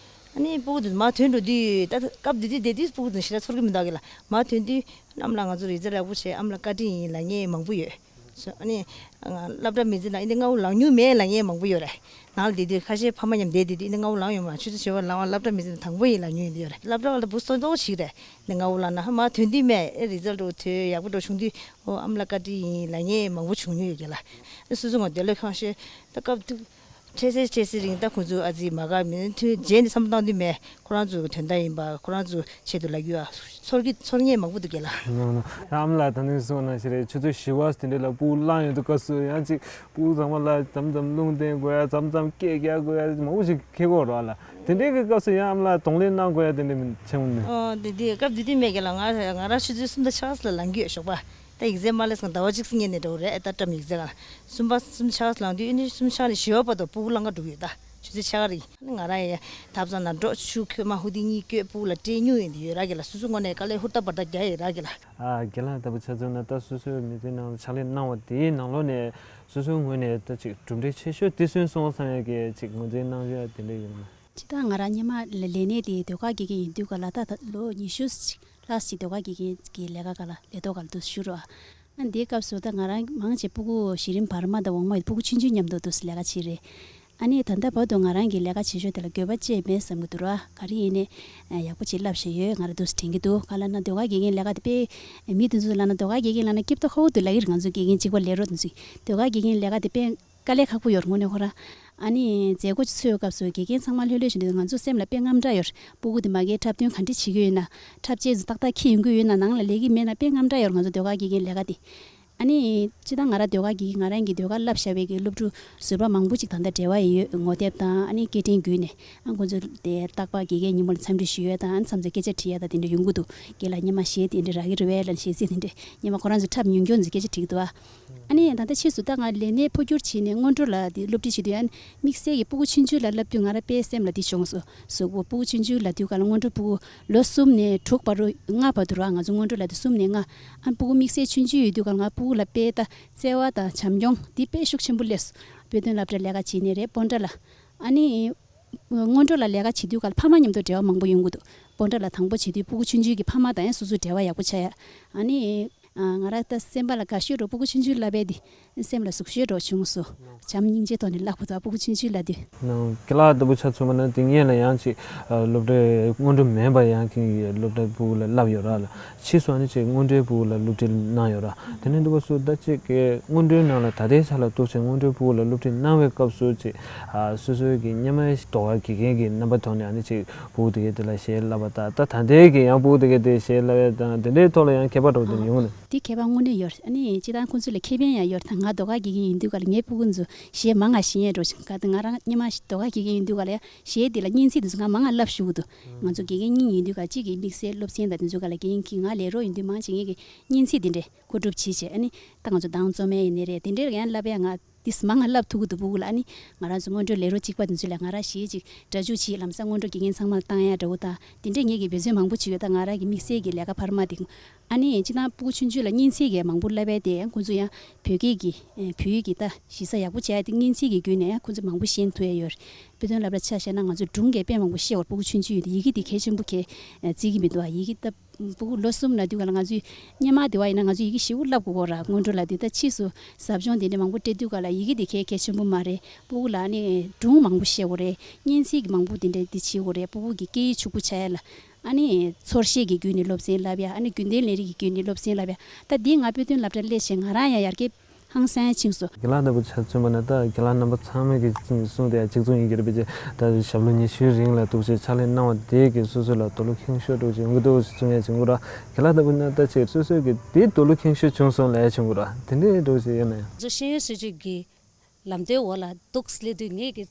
ཨ་ནི་སྤུ་གུ་དེ་མར་ཐོན་འགྲོ་དུས་ད་སྐབས་དེ་དུས་དེ་དུས་སྤུ་གུ་དེ་ཞེ་དྲག་ཚོར་གྱི་མི་འདུག་གི་ལ། མར་ཐོན་དུས་ཨམ་ལགས་ང་ཚོ་རི་ཛལ་ཡག་པོ་བྱས་ཨམ་ལགས་བཀའ་དྲིན་ཡིན་ལབ་མཁན་མང་པོ་ཡོད། སོ་ཨ་ནི། སློབ་གྲྭ་མི་འཛིན་ལ་ཨ་ནི་སྔ་པོ་ལངས་མྱོང་མེད་ལབ་མཁན་མང་པོ་ཡོད་རེད། ནང་ལ་བསྡད་དུས་ཁ་ཤས་ཕ་མ་མཉམ་བསྡད་བསྡད་དུས་ཨ་ནི་སྔ་པོ་ལངས་ཡོང་མ་ཆུ་ཚོད་བྱེ་བ་ལངས་པ་སློབ་གྲྭ་མི་འཛིན་དང་པོ་ཡིན་ལབ་མྱོང་ཡོད་རེད། སློབ་གྲྭ་ལ་བུ་སྟོན་ཏོག་ཞིག་རེད། ནས་སྔ་པོ་ལངས་ན་ཧ་མ་ཐོན་དུས་མེད་ཨེ་རི་ཛལ་འགྲོ་ཐོན་ཡག་པོ་འགྲོ་བྱུང་དུས་ཨོ་ཨམ་ལགས་བཀའ་དྲིན་ཡིན་ལབ་མཁན་མང་པོ་བྱུང་མྱོང་ཡོད་ཀྱི་ལ། ཨ་སོ་སོ་ངོ་བདེ་ལོས་ཁང་ཤོད་ད་སྐབས་དུས། འཕྲལ་སེལ་འཕྲལ་སེལ་རིང་ད་ཁོང་ཚོ་ཨ་ཙི་མ་དགའ་མིན་ཐོན་རྗེས་ནས་བསམ་བློ་བཏང་དུས་མེད་ཁོ་རང་ཚོ་དོན་དག་ཡིན་པ་ཁོ་རང་ཚོ་ཆེད་དུ་ལབ་རྒྱུ་ཨ་ཚོར་གི་ཚོར་ངེས་མང་པོ་འདུག་གས་ལ། ནང་ནང་ཡང་ཨམ་ལགས་ད་ནི་གསུངས་ན་ཞེ་རེད། ཆུ་ཚོད་བཞི་པ་དེ་འདྲ་ལ་སྤུ་གུ་ལངས་ཡོང་དུས་སྐབས་སུ་ཡང་ཅིག་སྤུ་གུ་ཚང་མ་ལ་མཚམས་མཚམས་རླུང་བསྟན་དགོས་ཡ་མཚམས་མཚམས་སྐད་རྒྱག་དགོས་ཡ་མང་པོ་ཞིག་འཁེལ་གོ་རོགས་ལ། དེ་འདྲའི་གི་སྐབས་སུ་ཡང་ཨམ་ལགས་གདོང་ལེན་གནང་དགོས་ཡ་དེ་འདྲ་མི་ཆེན་མོ་ནི། ཨོ་དེ་དེ་སྐབས་དེ་དུས་མེད་གི་ལ། ང་ང་རང་ཆུ་ཚོད་གསུམ་དང་ཕྱེད་ཀ་ཙམ་ལ་ལངས་ཀྱི་ཡོད་ཞོགས་པ། ད་ཡིག་ཚད་མ་སླེབས་སོང་ཟླ་བ་གཅིག་ཙམ་ཉལ་ནས་འགྲོ་གི་རེད། ཨེ་ད་བཀྲམ་ཡིག་ཚད་ག་ལ་གསུམ་པ་གསུམ་ཕྱེད་ཀ་ལངས་དུས་ཨ་ནི་གསུམ་ཕྱེད་ནས་བཞི་པ་བར་དུ་སྤུ་གུ་ལངས་ཀ་འགྲོ་གི་ཡོད། ད་ཆུ་ཚོད་ཕྱེད་ཀ་རིང་ཨ་ནི་ང་རང་ཡང་ཐབ་ཚང་ནང་འགྲོ་ཆུ་ཁོལ་མ་ཧུ་དི་གཉིས་བསྐོལ་སྤུ་གུ་ལ་སྤྲད་མྱོང་ཡོད་འདི་ཡོད་ར་གི་ལ། སོ་སོ་ངོས་ནས་དཀའ་ལས་ཧུར་ཐག་འབར་ཐག་རྒྱག་ཡོད་ར་གི་ལ། ཨ་རྒན་ལགས་ལྟ་བུ་ཆ་མཚོན་ན་ད་སོ་སོའི་མི་ཚེ་ནང་ལ་ཕྱག་ལས་གནང་བ་དེའི་ནང་ལོགས་ནས་སོ་སོའི་ངོས་ནས་ད་ཅིག་གྲུབ་འབྲས་ཆེ་ཤོས་དེ་སོན་སོང་བསམ་ཡག་གི་ཅིག་ངོས་འཛིན་གནང་རྒྱུ་དེ་འདྲ་ཡོད་ན། ཅི་ད་ང་རང་སྔོན་མ་ལས་ལས་གནས་དེ་ཟློས་གར་དགེ་རྒན་ཡིན་དུས་ག་ལ་ད་ད་ལོ་ཉི་ཤུ་ཅིག་ལྷག་ཅིག་ཟློས་གར་དགེ་རྒན་གྱི་ལས་ཀ་ག་ལ་ལས་ཐོག་ག་ལ་དུ་བཞུགས་རོགས། འདིའི་སྐབས་སུ་ད་ང་རང་མང་ཆེ་སྤུ་གུ་གཞི་རིམ་བར་མ་དང་འོག་མ་ཡི་སྤུ་གུ་ཆུང་ཆུང་མཉམ་དུ་འདུག་སེ་ལས་ཀ་བྱེད་རེད། ཨ་ནི་ད་ལྟ་བར་དུ་ང་རང་གི་ལས་ཀ་བྱེད་ཕྱོགས་དེ་ལ་འགྱོད་པ་ཅི་མེད་བསམ་གྱི་འདུག་ར། ག་རེ་ཡིན་ནའི་ཡག་པོ་ཅིག་བསླབ་བཞིན་ཡོད། ང་རང་འདུག་སེ་དྲན་གྱི་འདུག། ག་ལབ་ན་ཟློས་གར་དགེ་རྒན་ལས་ཀ་དེ་དཔེ་མི་དེ་ཚོ་ལབ་ན་ཟློས་གར་དགེ་རྒན་ལབ་ན་སྐྱིད་པོ་ཁོ་བོ་འདུག་ལབ་ཀྱི་རེད། ང་ཚོ་དགེ་རྒན་གཅིག་པ་ལས་རོགས་དེ་ཚོས་ཟློས་གར་དགེ་རྒན་ལས་ཀ་དེ་དཔེ་དཀའ་ལས་ཁག་པོ་ཡོད་རེད། དངོས་གནས་ཁོ་རང་ཨ་ནི་མཛད་སྒོ་ཅིག་ཚུགས་ཡོད་སྐབས་སུ་དགེ་རྒན་ཚང་མ་ལྷོད་ལྷོད་བྱས་འདུག། ང་ཚོ་སེམས་ལ་དཔེ་དངངས་སྐྲག་ཡོད་རེད། སྤུ་གུ་དེ་མ་གིའི་འཁྲབ་སྟོན་ག་འདྲ་བྱེད་ཀྱི་ཡོད་ན། འཁྲབ་ཆས་ཚོ་ཏག་ཏག་འཁྱེར་ཡོང་གི་ཡོད་ན། ནང་ལ་ལས་ཀྱི་མེད་ན་དཔེ་དངངས་སྐྲག་ཡོད་རེད། ང་ཚོ་ཟློས་གར་དགེ་རྒན་ལས་ཀ་དེ། ཨ་ནི་སྤྱིར་བཏང་ང་རང་ཟློས་གར་དགེ་རྒན་ང་རང་གི་ཟློས་གར་བསླབ་བཞག་པའི་གི་སློབ་ཕྲུག་ཟུར་པ་མང་པོ་ཅིག་ད་ལྟ་འབྲེལ་བ་ཡོད། ངོ་དེབ་དང་ཨ་ནི་སྐད་འཕྲིན་བརྒྱུད་ནས། ཨ་ཁོང་ཚོ་དེ་རྟག་པར་དགེ་རྒན་ཉིན་མོ་ལ་འཚམས་འདྲི་ཞུ་ཡས་དང་། ཨ་ནི་མཚམས་མཚམས་སྐད་ཆ་དྲི་ཡས་དང་དེ་འདྲ་ཡོང་གི་འདུག། རྒན་ལགས་སྔོན་མ་གཞས་དེ་འདྲ་རག་གི་རེད་པས་ལབ་གཞས་ཚིག་དེ་འདྲ་སྔོན་མ་ཁོ་རང་ཚོ་འཁྲབ་མྱོང་མྱོང་ཚོས་སྐད་ཆ་དྲི་གི་འདུག་ཨ། ཨ་ནི་ད་ལྟ་ཕྱིས་སུ་ད་ང་ལས་གནས་འཕོ་འགྱུར་བྱས་ནས་སྔོན་འགྲོ་ལ་དེ་སློབ་ཁྲིད་བྱེད་དུས། ཨ་ནི་དམིགས་བསལ་གྱི་སྤུ་གུ་ཆུང་ཆུང་ལ་བསླབ་དུས་ང་རང་དཔེ་སེམས་ལ་འདི་བྱུང་སོང་། གཟུགས་པོ་སྤུ་གུ་ཆུང་ཆུང་ལབ་དུས་ག་ལ་སྔོན་འགྲོ་སྤུ་གུ་ལོ་གསུམ་ནས་དྲུག་བར་དུ། ལྔ་བར་དུ་ར། ང་ཚོ་སྔོན་འགྲོ་ལབ་དུས་གསུམ་ནས་ལྔ། ཨ་ནི་སྤུ་གུ་དམིགས་བསལ་ཆུང་ཆུང་ཡོད་དུས་ག་ལ་ང་སྤུ་གུ་ལ་དཔེ་ད་བརྩེ་བ་དང་བྱམས་སྐྱོང་འདི་དཔེ་ཤུགས་ཆེན་པོ་སླེབས་སོང་། དཔེ་སྟོན་སློབ་གྲྭ་ལས་ཀ་བྱེད་ནས་རེད། སྤོན་ཊ་ལ། ཨ་ནི་སྔོན་འགྲོ་ལ་ལས་ཀ་བྱེད་དུས་ག་ལ་ཕ་མ་མཉམ་དུ་འབྲེལ་བ་མང་པོ་ཡོང་གི་འདུག། སྤོན་ཊ་ལ་དང་པོ་བྱེད་དུས་སྤུ་གུ་ཆུང་ཆུང་གི་ཕ་མ་དང་ཡང་སོ་སོའི་འབྲེལ་བ་ཡག་པོ་ཆགས་ཡ། ཨ་ནི་ཨ་ང་རང་ད་སེམས་པ་ལ་དགའ་ཤོས་འདྲ་པོ། སྤུ་གུ་ཆུང་ཆུང་བསླབ་པས་དེ་སེམས་ལ་ཟུག་ཤོས་འདྲ་པོ་བྱུང་སོང་། བྱམས་སྙིང་རྗེའི་ཐོག་ནས་བསླབ་དགོས་འདུག། སྤུ་གུ་ཆུང་ཆུང་ལབ་དུས། ནང་དགེ་ལགས་ལྟ་བུ་ཆ་མཚོན་པ་ན་དེ་སྔོན་ལ་ཡང་ཅིག་ཨ་སློབ་གྲྭའི་སྔོན་འགྲོ་མིན་པ་ཡང་གི་སློབ་གྲྭའི་སྤུ་གུ་ལ་བསླབས་ཡོད་ར་ལ། ཕྱིས་སུ་ཨ་ནི་ཅིག་སྔོན་འགྲོའི་སྤུ་གུ་ལ་སློབ་ཁྲིད་གནང་ཡོད་ར། དེ་ནས་འདུག་སྐབས་སུ་ད་ཅིག་གི་སྔོན་འགྲོའི་ནང་ལ་ད་ལྟའི་ཆ་ལ་གཏུགས་ཚེ་སྔོན་འགྲོའི་སྤུ་གུ་ལ་སློབ་ཁྲིད་གནང་བའི་སྐབས་སུ་ཅིག་ཨ་སོ་སོའི་གི་སྔོན་མའི་ཟློས་གར་དགེ་རྒན་གྱི་རྣམ་པ་ཐོག་ནས་ཨ་ནི་ཅིག་སྤུ་གུ་དེ་གའི་དེ་ལ་གཞས་བསླབ་པ་དང་། ད་ད་ལྟའི་གི་ཡང་སྤུ་གུ་དེ་གའི་དེ་གཞས་བསླབ་ཡ་དང་དེ་འདྲའི་ཐོག་ལ་ཡང་ཁྱད་པར་འདྲ་པོ་དེ་ཡོང་ནས། དེ་ཁྱད་པར་དངོས་གནས་ཡོད་རེད། ཨ་ནི་སྤྱིར་བཏང་ཁོང་ཚོ་ལ་ཁེ་ཕན་ཡང་ཡོད་རེད། ད་ང་ཟློས་གར་དགེ་རྒན་ཡིན་དུས་ག་ལ་ངའི་སྤུ་གུ་ཚོ་གཞས་མང་ང་ཤེས་ཡས་འགྲོ་ཞིང་། ག་ད་ང་རང་སྔོན་མ་ཟློས་གར་དགེ་རྒན་ཡིན་དུས་ག་ལ་ཡང་གཞས་དེ་ལ་སྙན་ཚིག་དེ་ཚོ་ང་མང་ང་བསླབ་བཅུག་གི་འདུག། ང་ཚོ་དགེ་རྒན་གཉིས་ཡིན་དུས་ག་གཅིག་གིས་དམིགས་བསལ་སློབ་ཚན་དང་དེ་ཚོ་ག་ལ། དགེ་རྒན་གྱིས་ང་ལས་རོགས་ཡིན་དུས་མང་ཆེ་ངེད་ཀྱིས་སྙན་ཚིག་དེ་འདྲས་མཁོ་སྒྲུབ་བྱེད་བྱས། ཨ་ནི་ད་ང་ཚོ་གདངས་རྩོམ་ཡས་ཡིན་ནའི་རེད། དེ་འདྲས་ཡང་བསླབ་ཡ་ང་དེ་མང་ང་བསླབ་ཐུབ་ཀྱི་འདུག། སྤུ་གུ་ལ། ཨ་ནི་ང་རང་ཚོ་སྔོན་འགྲོའི་ལས་རོགས་གཅིག་པ་དེ་ཚོ་ལ་ང་རང་གཞས་ཅིག་སྒྲ་འཇུག་བྱེད། ལམ་སང་སྔོན་འགྲོ་དགེ་རྒན་ཚང་མ་ལ་བཏང་ཡ་འདྲ་པོ་དང་། དེ་འདྲས་ངེད་ཀྱིས་འབད་བརྩོན་མང་པོ་བྱེད་ཡོད། ད་ང་རང་གི་དམིགས་བསལ་གྱི་ལས་ཀ་འཕར་མ་དེ། ཨ་ནི་སྤྱིར་བཏང་སྤུ་གུ་ཆུང་ཆུང་ལ་སྙན་ཚིག་གི་མང་པོ་བསླབ་པས་དེ་ཁོང་ཚོ་ཡང་བོད་སྐད་ཀྱི་ཨེ་བོད་ཡིག་གི་ད་གཞི་རྩ་ཡག་པོ་བྱས་ཏེ་སྙན་ཚིག་གི་བརྒྱུད་ནས་ཁོང་ཚོ་མང་པོ་ཤེས་ཐུབ་ཡ་ཡོད་རེད། དཔེ་སྟོན་སློབ་གྲྭ་ཆ་བཞག་ན་ང་ཚོ་སྒྲུང་གི་དཔེ་མང་པོ་ཤེས་པ་རེད། སྤུ་གུ་ཆུང་ཆུང་ཡོད་དུས་ཡི་གེ་དེ་གལ་ཆེན་པོ་གལ་ཨེ་བརྩི་གི་མི་འདུག་ཨ། ཡི་གེ་ད་སྤུ་གུ་ལོ་གསུམ་ལབ་དུས་ག་ལ། ང་ཚོས་སྔོན་མ་དེ་བ་ཡིན་ན་ང་ཚོས་ཡི་གེ་ཞེ་པོ་བསླབ་དགོས་ཀྱི་རེད། སྔོན་འགྲོ་ལབ་དུས། ད་ཕྱིས་སུ་ཟབ་སྦྱོང་དེ་འདྲ་མང་པོ་སྤྲད་དུས་ག་ལ་ཡི་གེ་དེ་གལ་གལ་ཆེན་པོ་མ་རེད། སྤུ་གུ་ལ་ཨ་ནི་སྒྲུང་མང་པོ་བཤད་དགོས་རེད། སྙན་ཚིག་གི་མང་པོ་དེ་འདྲ་དེ་བྱེད་དགོས་རེད། སྤུ་གུ་གི་སྐད་ཡིག་ཕྱུག་པོ་ཆགས་ཡ་ལ། ཨ་ནི་ཚོར་ཤེས་ཀྱི་བརྒྱུད་ནས་སློབ་ཚན་བསླབ་ཡ། ཨ་ནི་རྒྱུན་ལྡན་ལས་རིགས་ཀྱི་བརྒྱུད་ནས་སློབ་ཚན་བསླབ་ཡ། ད་འདི་ང་དཔེ་སྟོན་སློབ་གྲྭ་སླེབས་བྱས་ང་རང་ཡང་ཡར་རྒྱས་ཧང་སང་ཕྱིན་སོང་། རྒན་ལགས་ལྟ་བུ་ཆ་མཚོན་པ་ན། ད་རྒན་ལགས་རྣམ་པ་ཚང་མས་ཀྱིས་གསུངས་དེ་ཡང་གཅིག་མཚུངས་ཡིན་གྱི་རེད་པས། ད་ཞབས་ལོ་ཉི་ཤུའི་རིང་ལ་འདུག་སེ་ཕྱག་ལས་གནང་བ་དེ་གིས་སོ་སོ་ལ་དོ་ལོ་ཁེངས་ཤོས་འདྲ་པོ་ཅིག་ཡོང་གི་འདུག་ཟེར་གསུང་ཡ་བྱུང་གི་ར། རྒན་ལགས་ལྟ་བུ་ན་ད་ཅིག་སོ་སོ་གིས་དེ་དོ་ལོ་ཁེངས་ཤོས་བྱུང་སོང་ལབ་ཡ་བྱུང་གི་ར། དེ་འདྲའི་འདྲ་པོ་ཅིག་ཡོད་ན་ཡང་། ང་ཚོ་ཤེས་ཡོན་སྲིད་བྱུས་ཀྱི་ལམ་སྟོན་འོག་ལ་འདུག་སླེབས་དུས་ངེད་ཀྱིས།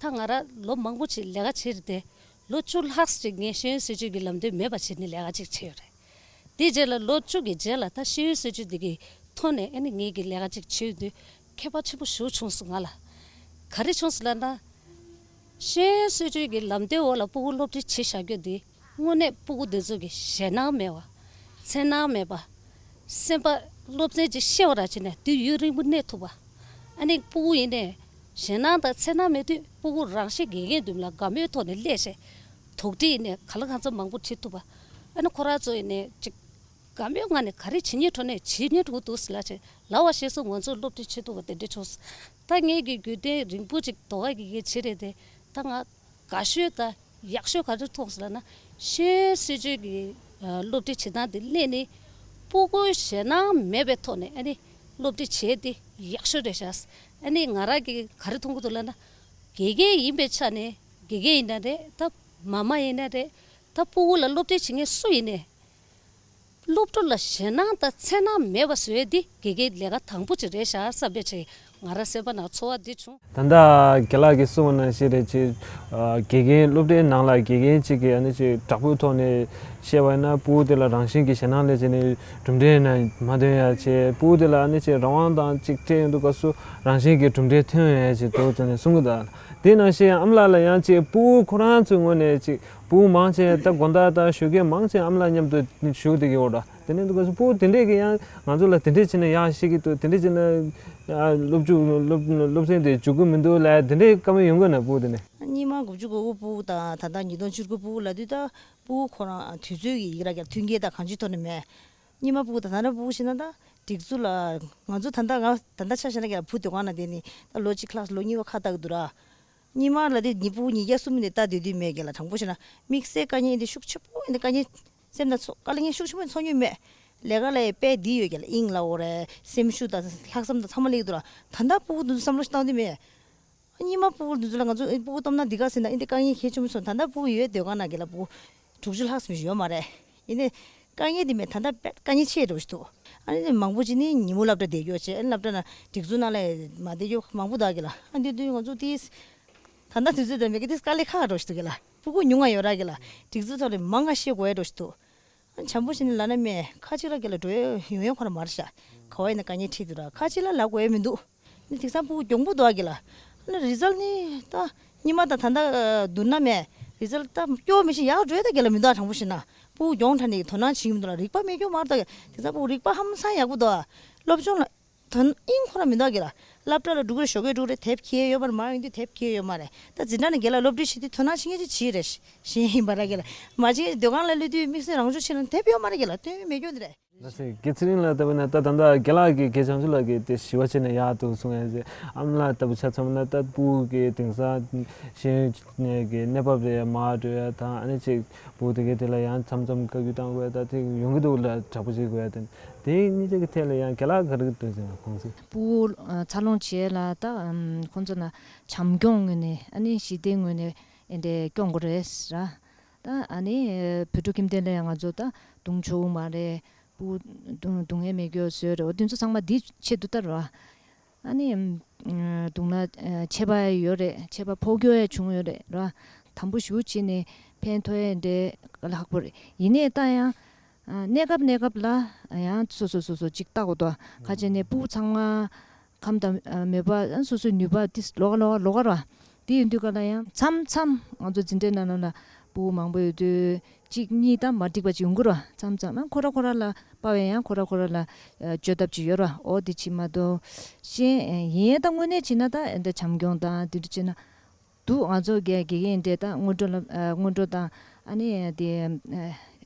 ད་ང་རང་ལོ་མང་པོ་ཅིག་ལས་ཀ་བྱས་རེད་དེ། ལོ་བཅུ་ལྷག་ཅིག་ངས་ཤེས་ཡོན་སྲིད་བྱུས་ཀྱི་ལམ་སྟོན་མེད་པ་བྱས་ནས་ལས་ཀ་ཅིག་བྱས་ཡོད་རེད། དེའི་རྗེས་ལ་ལོ་བཅུ་གི་རྗེས་ལ་ད་ཤེས་ཡོན་སྲིད་བྱུས་འདི་གི་ཐོག་ནས་ཨ་ནི་ངེད་ཀྱིས་ལས་ཀ་ཅིག་བྱས་ཡོད་དུས་ཁྱད་པར་ཆེན་པོ་ཞེ་པོ་བྱུང་སོང་ང་ལ། ག་རེ་བྱུང་སོང་ལབ་ན། ཤེས་ཡོན་སྲིད་བྱུས་ཀྱི་ལམ་སྟོན་འོག་ལ་སྤུ་གུ་སློབ་ཁྲིད་བྱེད་བཞག་རྒྱུ་འདི། དངོས་གནས་སྤུ་གུ་འདི་ཚོ་གི་ཞེད་སྣང་མེད་པ། འཚེར་སྣང་མེད་པ། སེམས་པ་སློབ་ཚན་ཅིག་ཤེས་པ་རང་བྱས་ནས་དུས་ཡུན་རིང་པོ་གནས་ཐུབ་པ། ཨ་ནི་སྤུ་གུ་ཡིན་ནའི་ཞེད་སྣང་དང་འཚེར་སྣང་མེད་དུས་སྤུ་གུ་རང་བཞིན་དགེ་རྒན་མདུན་ལ་དགའ་མོས་ཐོག་ནས་སླེབས་བྱས། དོགས་འདྲི་ཡིན་ནའི་གང་ལ་གང་འཚམ་མང་པོ་དྲི་ཐུབ་པ། ཨ་ནི་ཁོ་རང་ཚོ་ཡིན་ནའི་ཅིག་དགའ་མོས་ངང་ནས་ག་རེ་བྱེད་སྙིང་འདོད་ནའི་བྱེད་སྙིང་འདོད་འདུག་ཟེར་ལབ་བྱས་ལབ་པ་ཤེས་སོང་། ང་ཚོ་སློབ་ཁྲིད་བྱེད་ཐུབ་པ་དེ་འདྲ་བྱུང་སོང་། ད་ངེད་ཀྱི་རྒྱུན་ལྡན་རིང་པོ་ཅིག་ཟློས་གར་གྱི་གི་བྱེད་རེད་དེ། ད་ང་དགའ་ཤོས་དང་ཡག་ཤོས་ག་རེ་མཐོང་སོང་ལབ་ན། ཤེས་ཡོན་སྲིད་བྱུས་ཀྱི་ཨ་སློབ་ཁྲིད་བྱེད་སྟངས་དེ་སླེབས་ནས་སྤུ་གུའི་ཞེད་སྣང་མེད་པའི་ཐོག་ནས་ཨ་ནི་སློབ་ཁྲིད་བྱས་ཏེ་ཡག་ཤོས་རེད་ཤག། ཨ་ནི་ང་རང་གིས་ག་རེ་མཐོང་གི་འདུག་ལབ་ན། དགེ་རྒན་ཡིན་པའི་ཆ་ནས་དགེ་རྒན་ཡིན་ན་རེད། ད་མ་མ་ཡིན་ན་རེད། ད་སྤུ་གུ་ལ་སློབ་ཁྲིད་བྱེད་མཁན་སུ་ཡིན་ནའི། སློབ་ཕྲུག་ལ་ཞེད་སྣང་དང་འཚེར་སྣང་མེད་པ་བཟོ་ཡས་འདི་དགེ་རྒན་ལས་ཀ་དང་པོ་ཅིག་རེད་ཤག་བསམ་པའི་ཆེད་ང་རང་སེམས་པ་ནང་ཚོར་བ་འདི་བྱུང་། ད་ལྟ་རྒན་ལགས་ཀྱིས་གསུངས་པ་ནང་བཞིན་རེད། ཅིག་ཨ་དགེ་རྒན་སློབ་གྲྭའི་ནང་ལ་དགེ་རྒན་གཅིག་གིས་ཨ་ནི་ཅིག་དྲག་པོའི་ཐོག་ནས་བཤད་པ་ཡིན་ན། སྤུ་གུ་དེ་ལ་རང་བཞིན་གྱིས་ཞེད་སྣང་སླེབས་བྱས་ནས་གྲུབ་འབྲས་ནང་མ་ཐོན་ཡ་བྱས། སྤུ་གུ་དེ་ལ་ཨ་ནི་ཅིག་རང་དབང་དང་ཅིག་སྤྲད་ཡོང་དུས་སྐབས་སུ་རང་བཞིན་གྱིས་གྲུབ་འབྲས་ཐོན་ཡོང་ཡ་ཅིག་འདུག་ཟེར་ནས་གསུང་གི་འདུག། དེ་ནང་བཞིན་ཨ་མ་ལགས་ལ་ཡང་ཅིག་སྤུ་གུ་ཁོ་རང་ཚོའི་ངོས་ནས་ཅིག་སྤུ་གུ་མང་ཆེ་ད་དགོང་དག་ད་ཞོགས་ཀས་མང་ཆེ་ཨ་མ་ལགས་མཉམ་དུ་བཞུགས་བསྡད་ཀྱི་ཡོད་རེད། དེ་ནས་འདུག་ག་སྤུ་གུ་དེ་འདྲས་ཀྱིས་ཡང་ང་ཚོ་ལ་དེ་འདྲས་བྱས་ན་ཡག་ཤེས་ཀྱི་འདུག། དེ་འདྲས་བྱས་ན་ཨ་སློབ་ཕྲུག་སློབ་སློབ་ཚན་དེ་འཇུག་གི་མི་འདུག་ལབ་དེ་འདྲས་བཀའ་མོལ་ཡོང་གི་ན། སྤུ་གུ་དེ་ནས། སྔོན་མ་དགུ་བཅུ་གོ་དགུ་སྤུ་གུ་དང་ད་ལྟ་ཉིས་སྟོང་བཅུ་དགུ་སྤུ་གུ་ལབ་དུས། ད་སྤུ་གུ་ཁོ་རང་དུས་ཚོད་ཀྱི་ཡིག་ར་རྒྱབ་མཐུན་རྐྱེན་དང་གང་ཅིའི་ཐོག་ནས་མེད། སྔོན་མ་སྤུ་གུ་དང་ད་ལྟ་སྤུ་གུ་བྱས་ན་ད་སྒྲིག་འཛུགས་ལ་ང་ཚོ་ད་ལྟ་ང་ད་ལྟ་ཆ་བཞག་ན་རྒན་ལགས་བུ་སྡོད་ཁང་ནང་བསྡད་ནས་ད་ལོ་གཅིག་ཁ་ལག་ལོ་གཉིས་པ་ཁ་བཏགས་འདུག་ར། སྔོན་མ་ལ་དེ་ཉི་ཕྲུ་གུ་ཉིས་བརྒྱ་གསུམ་ནས་ལྟ་སྡོད་དུས་མེད་རྒན་ལགས། དྲང་པོ་བཤད་ན་དམིགས་བསལ་དཀའ་ངལ་འདི་ཤུགས་ཆེ་པོ་འདི་དཀའ་ངལ་སེམས་ནང་ཚོ་དཀའ་ངལ་ཤུགས་ཆེན་པོ་ཚོར་མྱོང་མེད། ལས་ཀ་ལ་དཔེ་འདི་ཡོད་རྒན་ལགས། དབྱིངས་ལ་འོ་རེད། སེམས་ཤུགས་དང་ལྷག་བསམ་དང་ཚང་མ་སླེབས་འདུག་ར། ད་ལྟ་སྤུ་གུ་འདི་ཚོ་བསམ་བློ་ཞིག་བཏང་དུས་མེད། སྔོན་མ་སྤུ་གུ་འདི་ཚོ་ལ་ང་ཚོ་སྤུ་གུ་སྟོབས་ན་འདི་ག་ཟེར་ན་འདི་དཀའ་ངལ་གལ་ཆེན་པོ་ཚོར། ད་ལྟ་སྤུ་གུ་ཡོད་སྡོད་ཁང་ནང་རྒན་ལགས་སྤུ་གུ་དྲུག་ཅུ་ལྷག་ཙམ་ཞིག་ཡོད་མ་རེད། ཡིན་ནའི་དཀའ་ངལ་འདི་མེད། ད་ལྟ་དཔེ་དཀའ་ངལ་ཆེ་འགྲོ་ཞིག་འདུག། ཨ་ནི་མང་པོ་ཅིག་ནི་ཉིན་མོ་སློབ་གྲྭ་བསྡད་རྒྱུ་བྱས། ཨ་ནི་སློབ་གྲྭ་ནང་སྒྲིག་འཛུགས་ནང་ལ་མ་བསྡད་རྒྱུ་མང་པོ་འདུག་རྒན་ལགས། ཨ་འདི་དུས་ང་ཚོ་དེ་ད་ལྟ་དུས་ཚོད་དང་མེད་ཀི་དེ་དཀའ་ལས་ཁག་འགྲོ་ཞིག་འདུག་རྒན་ལགས། སྤུ་གུ་ཉུང་ང་ཡོད་ར་རྒན་ལགས། སྒྲིག་འཛུགས་ཐོག་ནས་མང་ང་ཤེས་དགོས་ཡ་འགྲོ་ཞིག་འདུག། ཨ་ནི་བྱམས་པོ་བྱས་ནས་ལབ་ན་མེད། ཁ་ཅིག་ལ་རྒན་ལགས་འགྲོ་ཡ་ཡོང་ཡ་ཁོ་ར་མ་རེད་ཤག། ག་བ་ཡིན་ན་དཀའ་ངལ་འཕྲད་འདུག་ར། ཁ་ཅིག་ལ་ལབ་དགོས་ཡ་མི་འདུག། ནི་དེང་སང་སྤུ་གུ་གྱོང་པོ་འདུག་ཨ་རྒན་ལགས། ཨ་ནི་རི་ཛལ་ནི་ད་སྔོན་མ་དང་ད་ལྟ་བསྡུར་ན་མེད། རི་ཛལ་ད་སྐྱོ་མི་ཤེས་ཡག་འགྲོ་ཡ་ད་རྒན་ལགས་མི་འདུག་ཨ། དྲང་པོ་བཤད་ན་སྤུ་གུ་གྱོང་དྲགས་ནས་དོ་སྣང་བྱེད་ཀྱི་མི་འདུག་ལ། རིག་པ་མེད་སྐྱོ་མ་རེད་ད། དེང་སང་སྤུ་གུ་རིག་པ་ཧ་མ་སང་ཡག་པོ་འདུག་ཨ། སློབ་སྦྱོང་ལ་དོ་དབྱིངས་ཁོ་ར་མི་འདུག་ཨ་རྒན་ལགས། སློབ་གྲྭ་ལ་འགྲོ་གི་རེད། ཞོགས་ཀས་འགྲོ་གི་རེད། དེབ་འཁྱེར་ཡོད་མ་རེད། མ་འོངས་དུས་དེབ་འཁྱེར་ཡོད་མ་རེད། ད་འཛིན་གྲྭ་ནས་རྒན་ལགས་སློབ་ཁྲིད་བྱེད་དུས་དོ་སྣང་བྱེད་མཁན་ཅིག་བྱེད་རེད། གཞན་ཡིན་པ་ར་རྒན་ལགས། མ་བྱེད་སྡོད་ཁང་ལ་སླེབས་དུས་དམིགས་བསལ་རང་སྦྱོང་བྱེད་ན་དེབ་ཡོད་མ་རེད་རྒན་ལགས། དོན་མེད་སྐྱོན་འདི་རེད། ལགས་སེ། དགེ་ཚེ་རིང་ལགས་ལྟ་བུ་ན་ད་ད་ལྟ་རྒན་ལགས་ཀྱིས་དགེ་བྱང་ཆུབ་ལགས་ཀྱིས་དེ་ཞི་བ་བྱས་ནས་ཡག་འདུག་གསུང་ཡ་ཟེར། ཨ་མ་ལགས་ལྟ་བུ་ཆ་མཚོན་ན་ད་སྤུ་གུ་གི་དེང་སང་ཤེས་ཡོན་གྱི་གནས་བབ་རེད། མར་འགྲོ་ཡ་དང་ཨ་ནི་ཅིག་སྤུ་གུ་དེ་གའི་དེ་ལ་ཡང་མཚམས་མཚམས་བཀའ་བཀྱོན་བཏང་དགོས་ཡ་ད་དེ་ཡོང་གི་འདུག་ལ། དྲག་པོ་བྱེད་དགོས་ཡ་དེ་དེ་གཉིས་ཆ་གི་ཐད་ལ་ཡང་རྒན་ལགས་ག་རེ་འདོད་ཟེར་ན་ཁོང་ཚོས། སྤུ་གུ་འཚར་ལོངས་བྱེད་ཡ་ལ་ད་ཁོང་ཚོ་ལ་བྱམས་སྐྱོང་ངོས་ནས་ཨ་ནི་ཞི་བདེའི་ངོས་ནས་ཨེ་འདྲས་སྐྱོང་དགོས་རེད་ཟེར་ར། ད་ཨ་ནི་བོད་ཕྲུག་ཁྱིམ་སྡེ་ལ་ཡང་ང་ཚོ་ད་རྡུང་ཆོག་གི་མ་རེད། སྤུ་གུ་རྡུང་རྡུང་ཡས་མེད་རྒྱུ་བཟོས་རེད། འོ་དེ་ཚོ་ཚང་མ་འདི་ཆེད་དུ་ལྟར་བ། ཨ་ནི་རྡུང་ན་ཆད་པ་ཡོད་རེད། ཆད་པ་ཕོག་རྒྱུ་ཡང་བྱུང་ཡོད་རེད་ར། དམ་པོ་ཞེ་པོ་བྱས་ནས་ཕན་ཐོགས་ཡས་འདྲ་ལྷག་པོ་རེད། ཡིན་ནའི་ད་ཡང་གནས་སྐབས་གནས་སྐབས་ལ་ཡང་སོ་སོ་སོ་སོ་གཅིག་ལྟ་དགོས་དོ། ཁ་ཆེ་ནས་སྤུ་གུ་ཚང་མ་ཁམས་དང་མོས་པ་སོ་སོའི་ནུས་པ་དེ་ལོགས་ཀ་ལོགས་ཀ་ལོགས་ཀ་ར། དེ་ཡིན་དུས་ག་ལ་ཡང་མཚམས་མཚམས་ང་ཚོ་འཛིན་གྲྭའི་ནང་ལོགས་ལ་སྤུ་གུ་མང་པོ་ཡོད་དུས་གཅིག་གཉིས་ད་མ་འགྲིག་པ་ཅིག་ཡོང་གི་ར། མཚམས་མཚམས་ཨ་ཁོ་ར་ཁོ་ར་ལ་དཔའ་བའི་ཡང་ཁོ་ར་ཁོ་ར་ལ་བཅོས་ཐབས་ཅིག་ཡོད་ར། འོ་དེ་ཅིག་མ་གཏོགས་གཞན་ཡིན་ད་དངོས་གནས་བྱས་ན་ད་འདི་བྱམས་སྐྱོང་དང་དེ་འདྲ་བྱས་ན་འདུག། ང་ཚོ་དགེ་དགེ་རྒན་འདྲ་ད་སྔོན་འགྲོ་ལ་སྔོན་འགྲོ་དང་ཨ་ནི་དེ་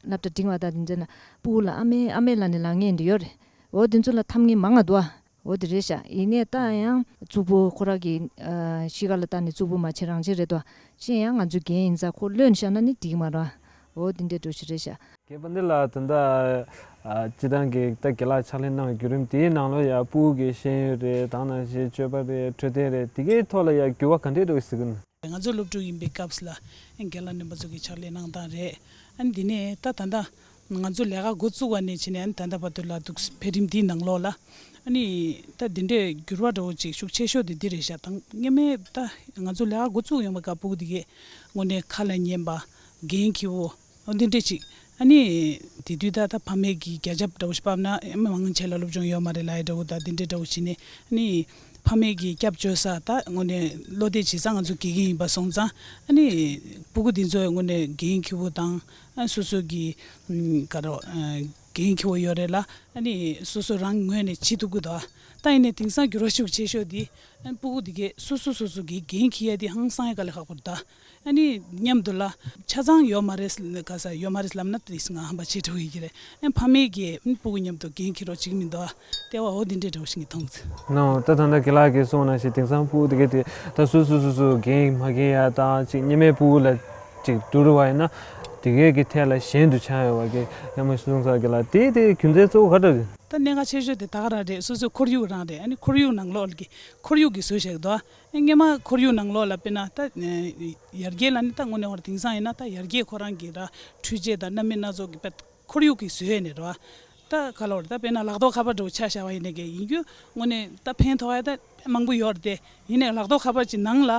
སློབ་གྲྭ་འབྲིང་བ་དང་དེ་འདྲ་ན་སྤུ་གུ་ལ་ཨ་མའི་ཨ་མའི་ལ་ནི་ལངས་ངེས་འདི་ཡོད་རེད། འོ་དེ་ཚོ་ལ་ཐམ་ངེས་མང་ང་འདུག་ཨ། འོ་དེ་རེད་ཤག། ཡིན་ནའི་ད་ཡང་གཙུག་པོ་ཁོ་རང་གི་ཨ་གཤིས་ཀ་ལ་ལྟ་ནས་གཙུག་པོ་མ་བྱེད་རང་བྱེད་རེད་དོ། ཅི་ཡང་ང་ཚོ་རྒན་ཡིན་ཙང་ཁོ་བློན་བཞག་ན་ནི་འགྲིག་མ་རེད། འོ་དེ་འདྲའི་འགྲོ་ཞིག་རེད་ཤག། རྒན་པ་འདི་ལ་ད་ལྟ་ཨ་སྤྱི་བཏང་གི་ད་རྒན་ལགས་ཕྱག་ལས་གནང་བའི་བརྒྱུད་རིམ་དེའི་ནང་ལོགས་ཡ་སྤུ་གུ་གི་ཤེས་ཡོན་རེད། དང་ནང་བཞིན་སྤྱོད་པ་རེད། འཕྲོད་བསྟེན་རེད། དེ་གའི་ཐོག་ལ་ཡ་འགྱུར་བ་ག་འདྲས་འགྲོ་གི་ཟེར་གི་ན། ང་ཚོ་སློབ་ཕྲུག་ཡིན་པའི་སྐབས་ལ་རྒན་ལགས་རྣམ་པ་ཚོ་གི་ཕྱག་ལས་གནང་སྟངས་རེད། ཨ་ནི་འདི་ནས་ད་ད་ལྟ་ང་ཚོ་ལས་ཀ་འགོ་བཙུགས་པ་ནས་བྱས་ནས་ཨ་ནི་ད་ལྟ་བར་དུ་ལ་འདུག་འཕེལ་རིམ་འདིའི་ནང་ལོགས་ལ་ཨ་ནི་ད་འདི་འདྲའི་འགྱུར་བ་འདྲ་བོ་ཅིག་ཤུགས་ཆེ་ཤོས་དེ་འདི་རེད་ཤག། དང་སྔོན་མའི་ད་ང་ཚོ་ལས་ཀ་འགོ་བཙུགས་ཡོང་བའི་སྐབས་སྤུ་གུ་འདི་གས་དངོས་གནས་ཁ་ལ་ཉན་པ་འགན་འཁྱེར་བོ་འོ་འདི་འདྲས་ཅིག། ཨ་ནི་དེ་དུས་ད་ད་ཕ་མེས་ཀྱི་རྒྱ་ཁྱབ་འདྲ་བོ་ཞིག་བབས་ན་ཨ་མ་མང་ཆེ་ལ་སློབ་སྦྱོང་ཡོད་མ་རེད་ལབ་ཡ་འདྲ་བོ་ད་འདི་འདྲས་འདྲ་བོ་བྱས་ནས་ཨ་ནི་ཕ་མེས་ཀྱི་སྐྱབས་བཅོལ་ས་ད་དངོས་གནས་བློ་གཏད་བྱེད་ས་ང་ཚོ་དགེ་རྒན་ཡིན་པ་སོང་ཙང་ཨ་ནི་སྤུ་གུ་འདི་ཚོ་དངོས་གནས་འགན་འཁྱེར་བོ་དང་ཨ་སོ་སོ་གི་ཨ་ག་རེ་ཨ་འགན་འཁྱེར་བོ་ཡོད་རེད་ལ་ཨ་ནི་སོ་སོ་རང་ངོས་ནས་བྱེད་ཐུབ་ཀྱི་འདུག། ད་ཡིན་ནའི་དེང་སང་འགྱུར་བ་ཤུགས་ཆེ་ཤོས་འདི་ཨ་སྤུ་གུ་འདི་གས་སོ་སོ་སོ་སོ་གི་འགན་འཁྱེར་ཡ་འདི་ཧང་སང་ཡ་དཀའ་ལས་ཁག་པོ་རེད་ད། ཨ་ནི་མཉམ་དུ་ལ་ཆ་ཚང་ཡོད་མ་རེད་ག་ས་ཡོད་མ་རེད་ལབ་ན་དེ་ང་ཧམ་པ་ཆེ་དྲགས་ཡོད་ཀྱི་རེད། ཨ་ཕ་མེས་ཀྱིས་ཨ་སྤུ་གུ་མཉམ་དུ་འགན་འཁྱེར་རོགས་བྱེད་ཀྱི་མི་འདུག་ཨ། ལྟེ་བ་འོ་འདི་འདྲས་འདྲ་བོ་ཞིག་གི་མཐོང་ཚེ། ནོ་ད་ད་ལྟ་རྒན་ལགས་ཀྱིས་གསུངས་ནང་བཞིན་དེང་སང་སྤུ་གུ་དེ་གས་དེ་ད་སོ་སོ་སོ་སོ་འགན་མ་འཁྱེར་ཡ་དང་ཅིག་སྔོན་མའི་སྤུ་གུ་ལ་ཅིག་བསྡུར་བ་ཡིན་ན་དེ་གས་ཀྱི་ཐད་ལ་ཞན་དུ་ཆགས་ཡོད་པ་གི་ཡང་མ་གསུངས་ས་རྒན་ལགས་དེ་དེ་རྒྱུ་མཚན་གཙོ་བོ་ག་འདྲ་རེད། ད་གནད་འགག་ཆེ་ཤོས་དེ་ད་ག་རང་རེད། སོ་སོའི་ཁོར་ཡུག་རང་རེད། ཨ་ནི་ཁོར་ཡུག་ནང་ལོགས་ཀྱི་ཁོར་ཡུག་གི་བཟོས་བཞག་འདུག་ཨ། སྔོན་མ་ཁོར་ཡུག་ནང་ལོགས་ལ་དཔེར་ན་ད་ཡར་རྒྱས་ལ་ནི་ད་དངོས་གནས་ཧོར་དེང་སང་ཡིན་ན་ད་ཡར་རྒྱས་ཁོ་རང་གི་ར་འཕྲུལ་ཆས་དང་སྣ་མིན་སྣ་ཚོགས་ཀྱི་དཔེ་ཁོར་ཡུག་གི་བཟོས་ནས་རེད་བ། ད་ག་ལ་བར་ད་དཔེར་ན་ལག་ཐོགས་ཁ་པར་འདྲ་བོ་ཆ་བཞག་པ་ཡིན་ནའི་གི་ཡིན་རྒྱུ་དངོས་གནས་ད་ཕན་ཐོགས་ཡ་ད་མང་པོ་ཡོད་རེད་དེ། ཡིན་ནའི་ལག་ཐོགས་ཁ་པར་གྱི་ནང་ལ་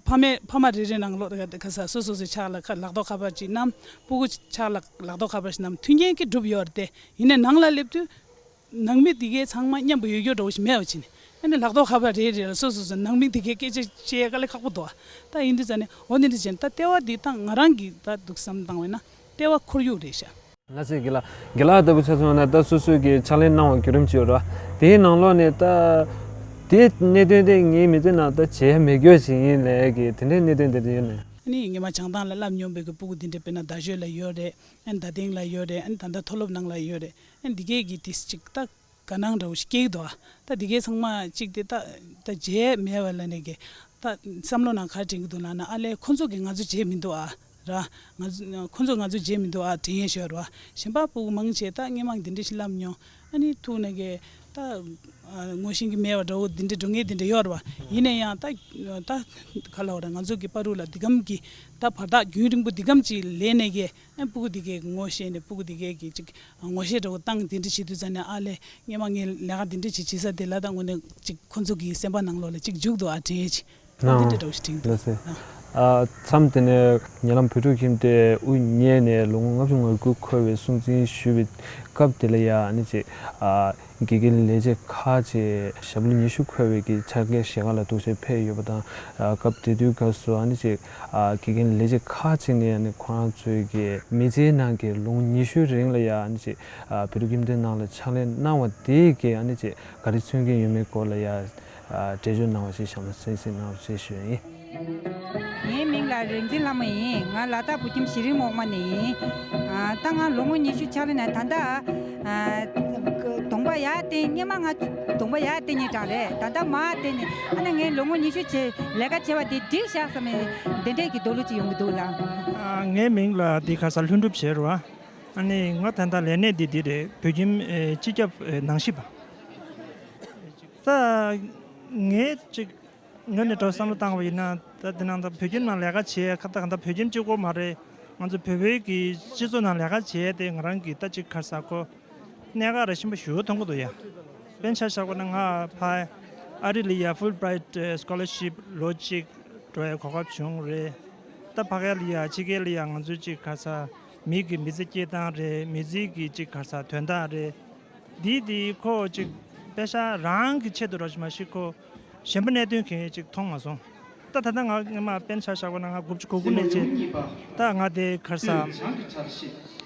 ཕ་མས་ཕ་མ་རེ་རེ་ནང་ལོགས་ད་ག་ས་སོ་སོ་སོའི་ཕྱག་ལ་ཁ་ལག་ཐོགས་ཁ་པར་གྱི་བསྣམས། སྤུ་གུ་ཕྱག་ལ་ལག་ཐོགས་ཁ་པར་གྱི་བསྣམས། མཐུན་རྐྱེན་གྱི་གྲུབ་ཡོད་རེད་དེ། ཡིན་ནའི་ནང་ལ་སླེབས་དུས་ནང་མི་དེ་གའི་ཚང་མ་མཉམ་པོ་ཡོད་རྒྱུ་འདྲ་བོ་ཞིག་མེད་པ་བྱས་ནས་ཨ་ནི་ལག་ཐོགས་ཁ་པར་རེ་རེ་ལ་སོ་སོ་སོ་ནང་མི་དེ་གའི་སྐད་ཆ་བཤད་ཡ་དཀའ་ལས་ཁག་པོ་འདུག་ཨ། ད་ཡིན་དུས་ཙ་ནས་འོ་འདི་འདྲ་བྱས་ནས་ད་ལྟེ་བ་འདི་ད་ང་རང་གིས་ད་འདུག་བསམ་བཏང་བས་ན་ལྟེ་བ་ཁོར་ཡུག་རེད་ཤག། ལགས་སེ་རྒན་ལགས། རྒན་ལགས་ལྟ་བུ་ཆ་མཚོན་ན་ད་སོ་སོ་གི་ཕྱག་ལས་གནང་བ་བརྒྱུད་རིམ་ཅིག་ཡོད་རེད་བ། དེའི་ནང་ལོགས་ནས་ད་དེ་གནད་དོན་དེ་ངའི་མི་ཚེ་ནང་ད་བྱེད་ཡ་མེད་རྒྱུ་ཞིག་ཡིན་ལབ་ཀྱི་དེ་འདྲའི་གནད་དོན་དེ་འདྲ་ཡོད་ནས། ཨ་ནི་ངས་མ་བྱང་ཐང་ལ་བསླབ་མྱོང་པའི་གི་སྤུ་གུ་འདི་འདྲ་དཔེར་ན་རྡ་ཤོད་ལ་ཡོད་རེད། ཨ་ནི་རྡ་སྟེང་ལ་ཡོད་རེད། ཨ་ནི་ད་ལྟ་མཐོ་སློབ་ནང་ལ་ཡོད་རེད། ཨ་ནི་འདི་གས་ཀྱི་ཏིས་ཅིག་ད་དགའ་སྣང་འདྲ་བོ་ཞིག་སྐྱེ་གི་འདུག་ཨ། ད་འདི་གས་ཚང་མ་གཅིག་དེ་ད་ད་བརྗེད་མེད་པ་ལ་ནས་གི་ད་བསམ་བློ་ནང་ག་དྲན་གི་འདུག་ལབ་ན། ཨ་ལས་ཁོ་ཚོ་གི་ང་ཚོ་བརྗེད་མི་འདུག་ཨ། ར། ང་ཚོ་ཁོ་ཚོ་ང་ཚོ་བརྗེད་མི་འདུག་ཨ། དྲན་ཡས་ཤོད་ར། གཞན་པ་སྤུ་གུ་མང་ཆེ་ད་སྔོན་མ་འདི་འདྲ་ཞིག་བསླབ་མྱོང་། ཨ་ནི་ཐུག་ནས་གི་ད་ཨ་ངོ་ཤེས་ཀྱི་མེད་པ་འདྲ་བོ་འདི་འདྲ་འགྲོ་ངེས་འདི་འདྲ་ཡོད་ར་བ། ཡིན་ན་ཡང་ད་ད་ག་ལ་བ་ར། ང་ཚོ་གི་བར་དུ་ལ་འདི་གམ་གི་ད་བར་ཐག་རྒྱུན་རིང་པོ་འདི་གམ་ཅིག་ལས་ནས་གི་ཨ་སྤུ་གུ་འདི་གས་ངོ་ཤེས་ནས་སྤུ་གུ་འདི་གས་ཀྱི་ཅིག་ངོ་ཤེས་འདྲ་བོ་བཏང་འདི་འདྲ་བྱེད་དུས་ཙ་ནས། ཨ་ལས་སྔོན་མ་ངས་ལས་ཀ་འདི་འདྲ་ཅིག་བྱེད་ས་དེ་ལ་ད་དངོས་གནས་ཅིག་ཁོ་ཚོ་གི་སེམས་པ་ནང་ལོགས་ལ་ཅིག་འཇུག་འདུག་ཨ། དྲན་ཡས་ཅིག་ཨ། འདི་འདྲ་འདྲ་བོ་ཞིག་དྲན་འདུག་ལགས་སེ། ཨ། མཚམས་དེ་ནས་ཉེ་ལམ་བོད་ཕྲུག་ཁྱིམ་སྡེ་དབུ་བརྙེས་ནས་ལོ་ངོ་ལྔ་བཅུ་ང་དགུ་འཁོར་བའི་སྲུང་བརྩི་ཞུ་བའི་སྐབས་དེ་ལ་ཡ་ཨ་ནི་ཅིག་ཨ། དགེ་རྒན་ལས་བྱེད་ཁག་ཅིག་ཞབས་ལོ་ཉི་ཤུ་འཁོར་བའི་གི་ཕྱག་འཁྱེར་བཞེས་ག་ལ་འདུག་སེ་ཕེབས་ཡོད་པ་དང་། ཨ། སྐབས་དེ་དུས་སྐབས་སུ་ཨ་ནི་ཅིག་ཨ། དགེ་རྒན་ལས་བྱེད་ཁག་ཅིག་ནས་ཨ་ནི་ཁོ་རང་ཚོའི་གི་མི་ཚེའི་ནང་གི་ལོ་ངོ་ཉི་ཤུའི་རིང་ལ་ཡ་ཨ་ནི་ཅིག་ཨ། བོད་ཕྲུག་ཁྱིམ་སྡེ་ནང་ལ་ཕྱག་ལས་གནང་བ་དེ་གི་ཨ་ནི་ཅིག་ག་རེ་མཚོན་གྱིན་ཡོད་མེད་སྐོར་ལ་ཡ་ཨ། འགྲེལ་བརྗོད་གནང་བ་ཞིག་གཤམ་ལ་གསན་གཟིགས་གནང་རོགས་ཞེས་ཞུ་ཡིན། ངའི་མིང་ལ་རིག་འཛིན་ལྷ་མོ་ཡིན། ང་ལ་དྭགས་བོད་ཁྱིམ་གཞི་རིམ་འོག་མ་ནས་ཡིན། ཨ། ད་ང་ལོ་ངོ་ཉི་ཤུ་ཆགས་ལེ་ན་ད་ལྟ་ཨ། གདོང་པ་ཡར་བསྟན། སྔོན་མ་ང་གདོང་པ་ཡར་བསྟན་ཉེ་གྲས་རེད། ད་ལྟ་མར་བསྟན་ནས། ཨ་ནི་ངས་ལོ་ངོ་ཉི་ཤུ་བྱས་ལས་ཀ་བྱས་པ་དེ་འགྲིག་ཤག་བསམ་ནས་འདི་འདྲས་ཀྱི་འདོད་བློ་ཅིག་ཡོང་གི་འདུག་ལ། ཨ། ངའི་མིང་ལ་འདི་ག་ས་ལྷུན་གྲུབ་ཟེར་བ། ཨ་ནི་ང་ད་ལྟ་ལས་གནས་འདི་འདི་རེད། བོད་ཁྱིམ་ཨེ། སྤྱི་ཁྱབ་ཨེ། ནང་ཞིབ་པ། ད་ངས་ཅིག་ངོས་ནས་འདྲ་བསམ་བློ་བཏང་བ་ཡིན་ན། ད་དེ་ནང་ད་བོད་ཁྱིམ་ནང་ལས་ཀ་བྱེད་ཁ། ད་གང་ལྟར་བོད་ཁྱིམ་གཅིག་པོ་མ་རེད། ང་ཚོ་བོད་པའི་གི་སྤྱི་ཚོགས་ནང་ལས་ཀ་བྱེད་དེ་ང་རང་གི་ད་ཅིག་ག་ས་ཁོ་གནད་འགག་རེ་ཞིམ་པོ་ཞུ་མཐོང་གི་འདུག་ཡ། དཔེར་ན་ཆ་བཞག་པ་ན་ང་ཕ་ཨ་རི་ལ་ཡ་ཧྥུལ་བྷི་རའེ་ཊི་སི་ཀོ་ལར་ཤིབ་ལོ་གཅིག་འགྲོ་ཡ་གོ་སྐབས་བྱུང་རེད། ད་ཕ་གི་ལ་ཡ་ཕྱི་རྒྱལ་ལ་ཡ་ང་ཚོའི་ཅིག་ག་ས་མི་གི་མི་ཚེ་སྐྱེལ་སྟངས་རེད། མི་ཚེ་གི་ཅིག་ག་ས་དོན་དག་རེད། འདི་འདི་ཁོ་ཅིག་པེ་ཤ་རང་གི་ཆེད་དུ་རོགས་མ་ཤེས་ཁོ་གཞན་པ་གནད་དོན་གང་ཅིག་མཐོང་མ་སོང་། ད་ད་ལྟ་ང་སྔོན་མ་དཔེར་ན་ཆ་བཞག་པ་ན་ང་དགུ་བཅུ་གོ་དགུ་ནས་བྱས། ད་ང་དེ་ག་ས་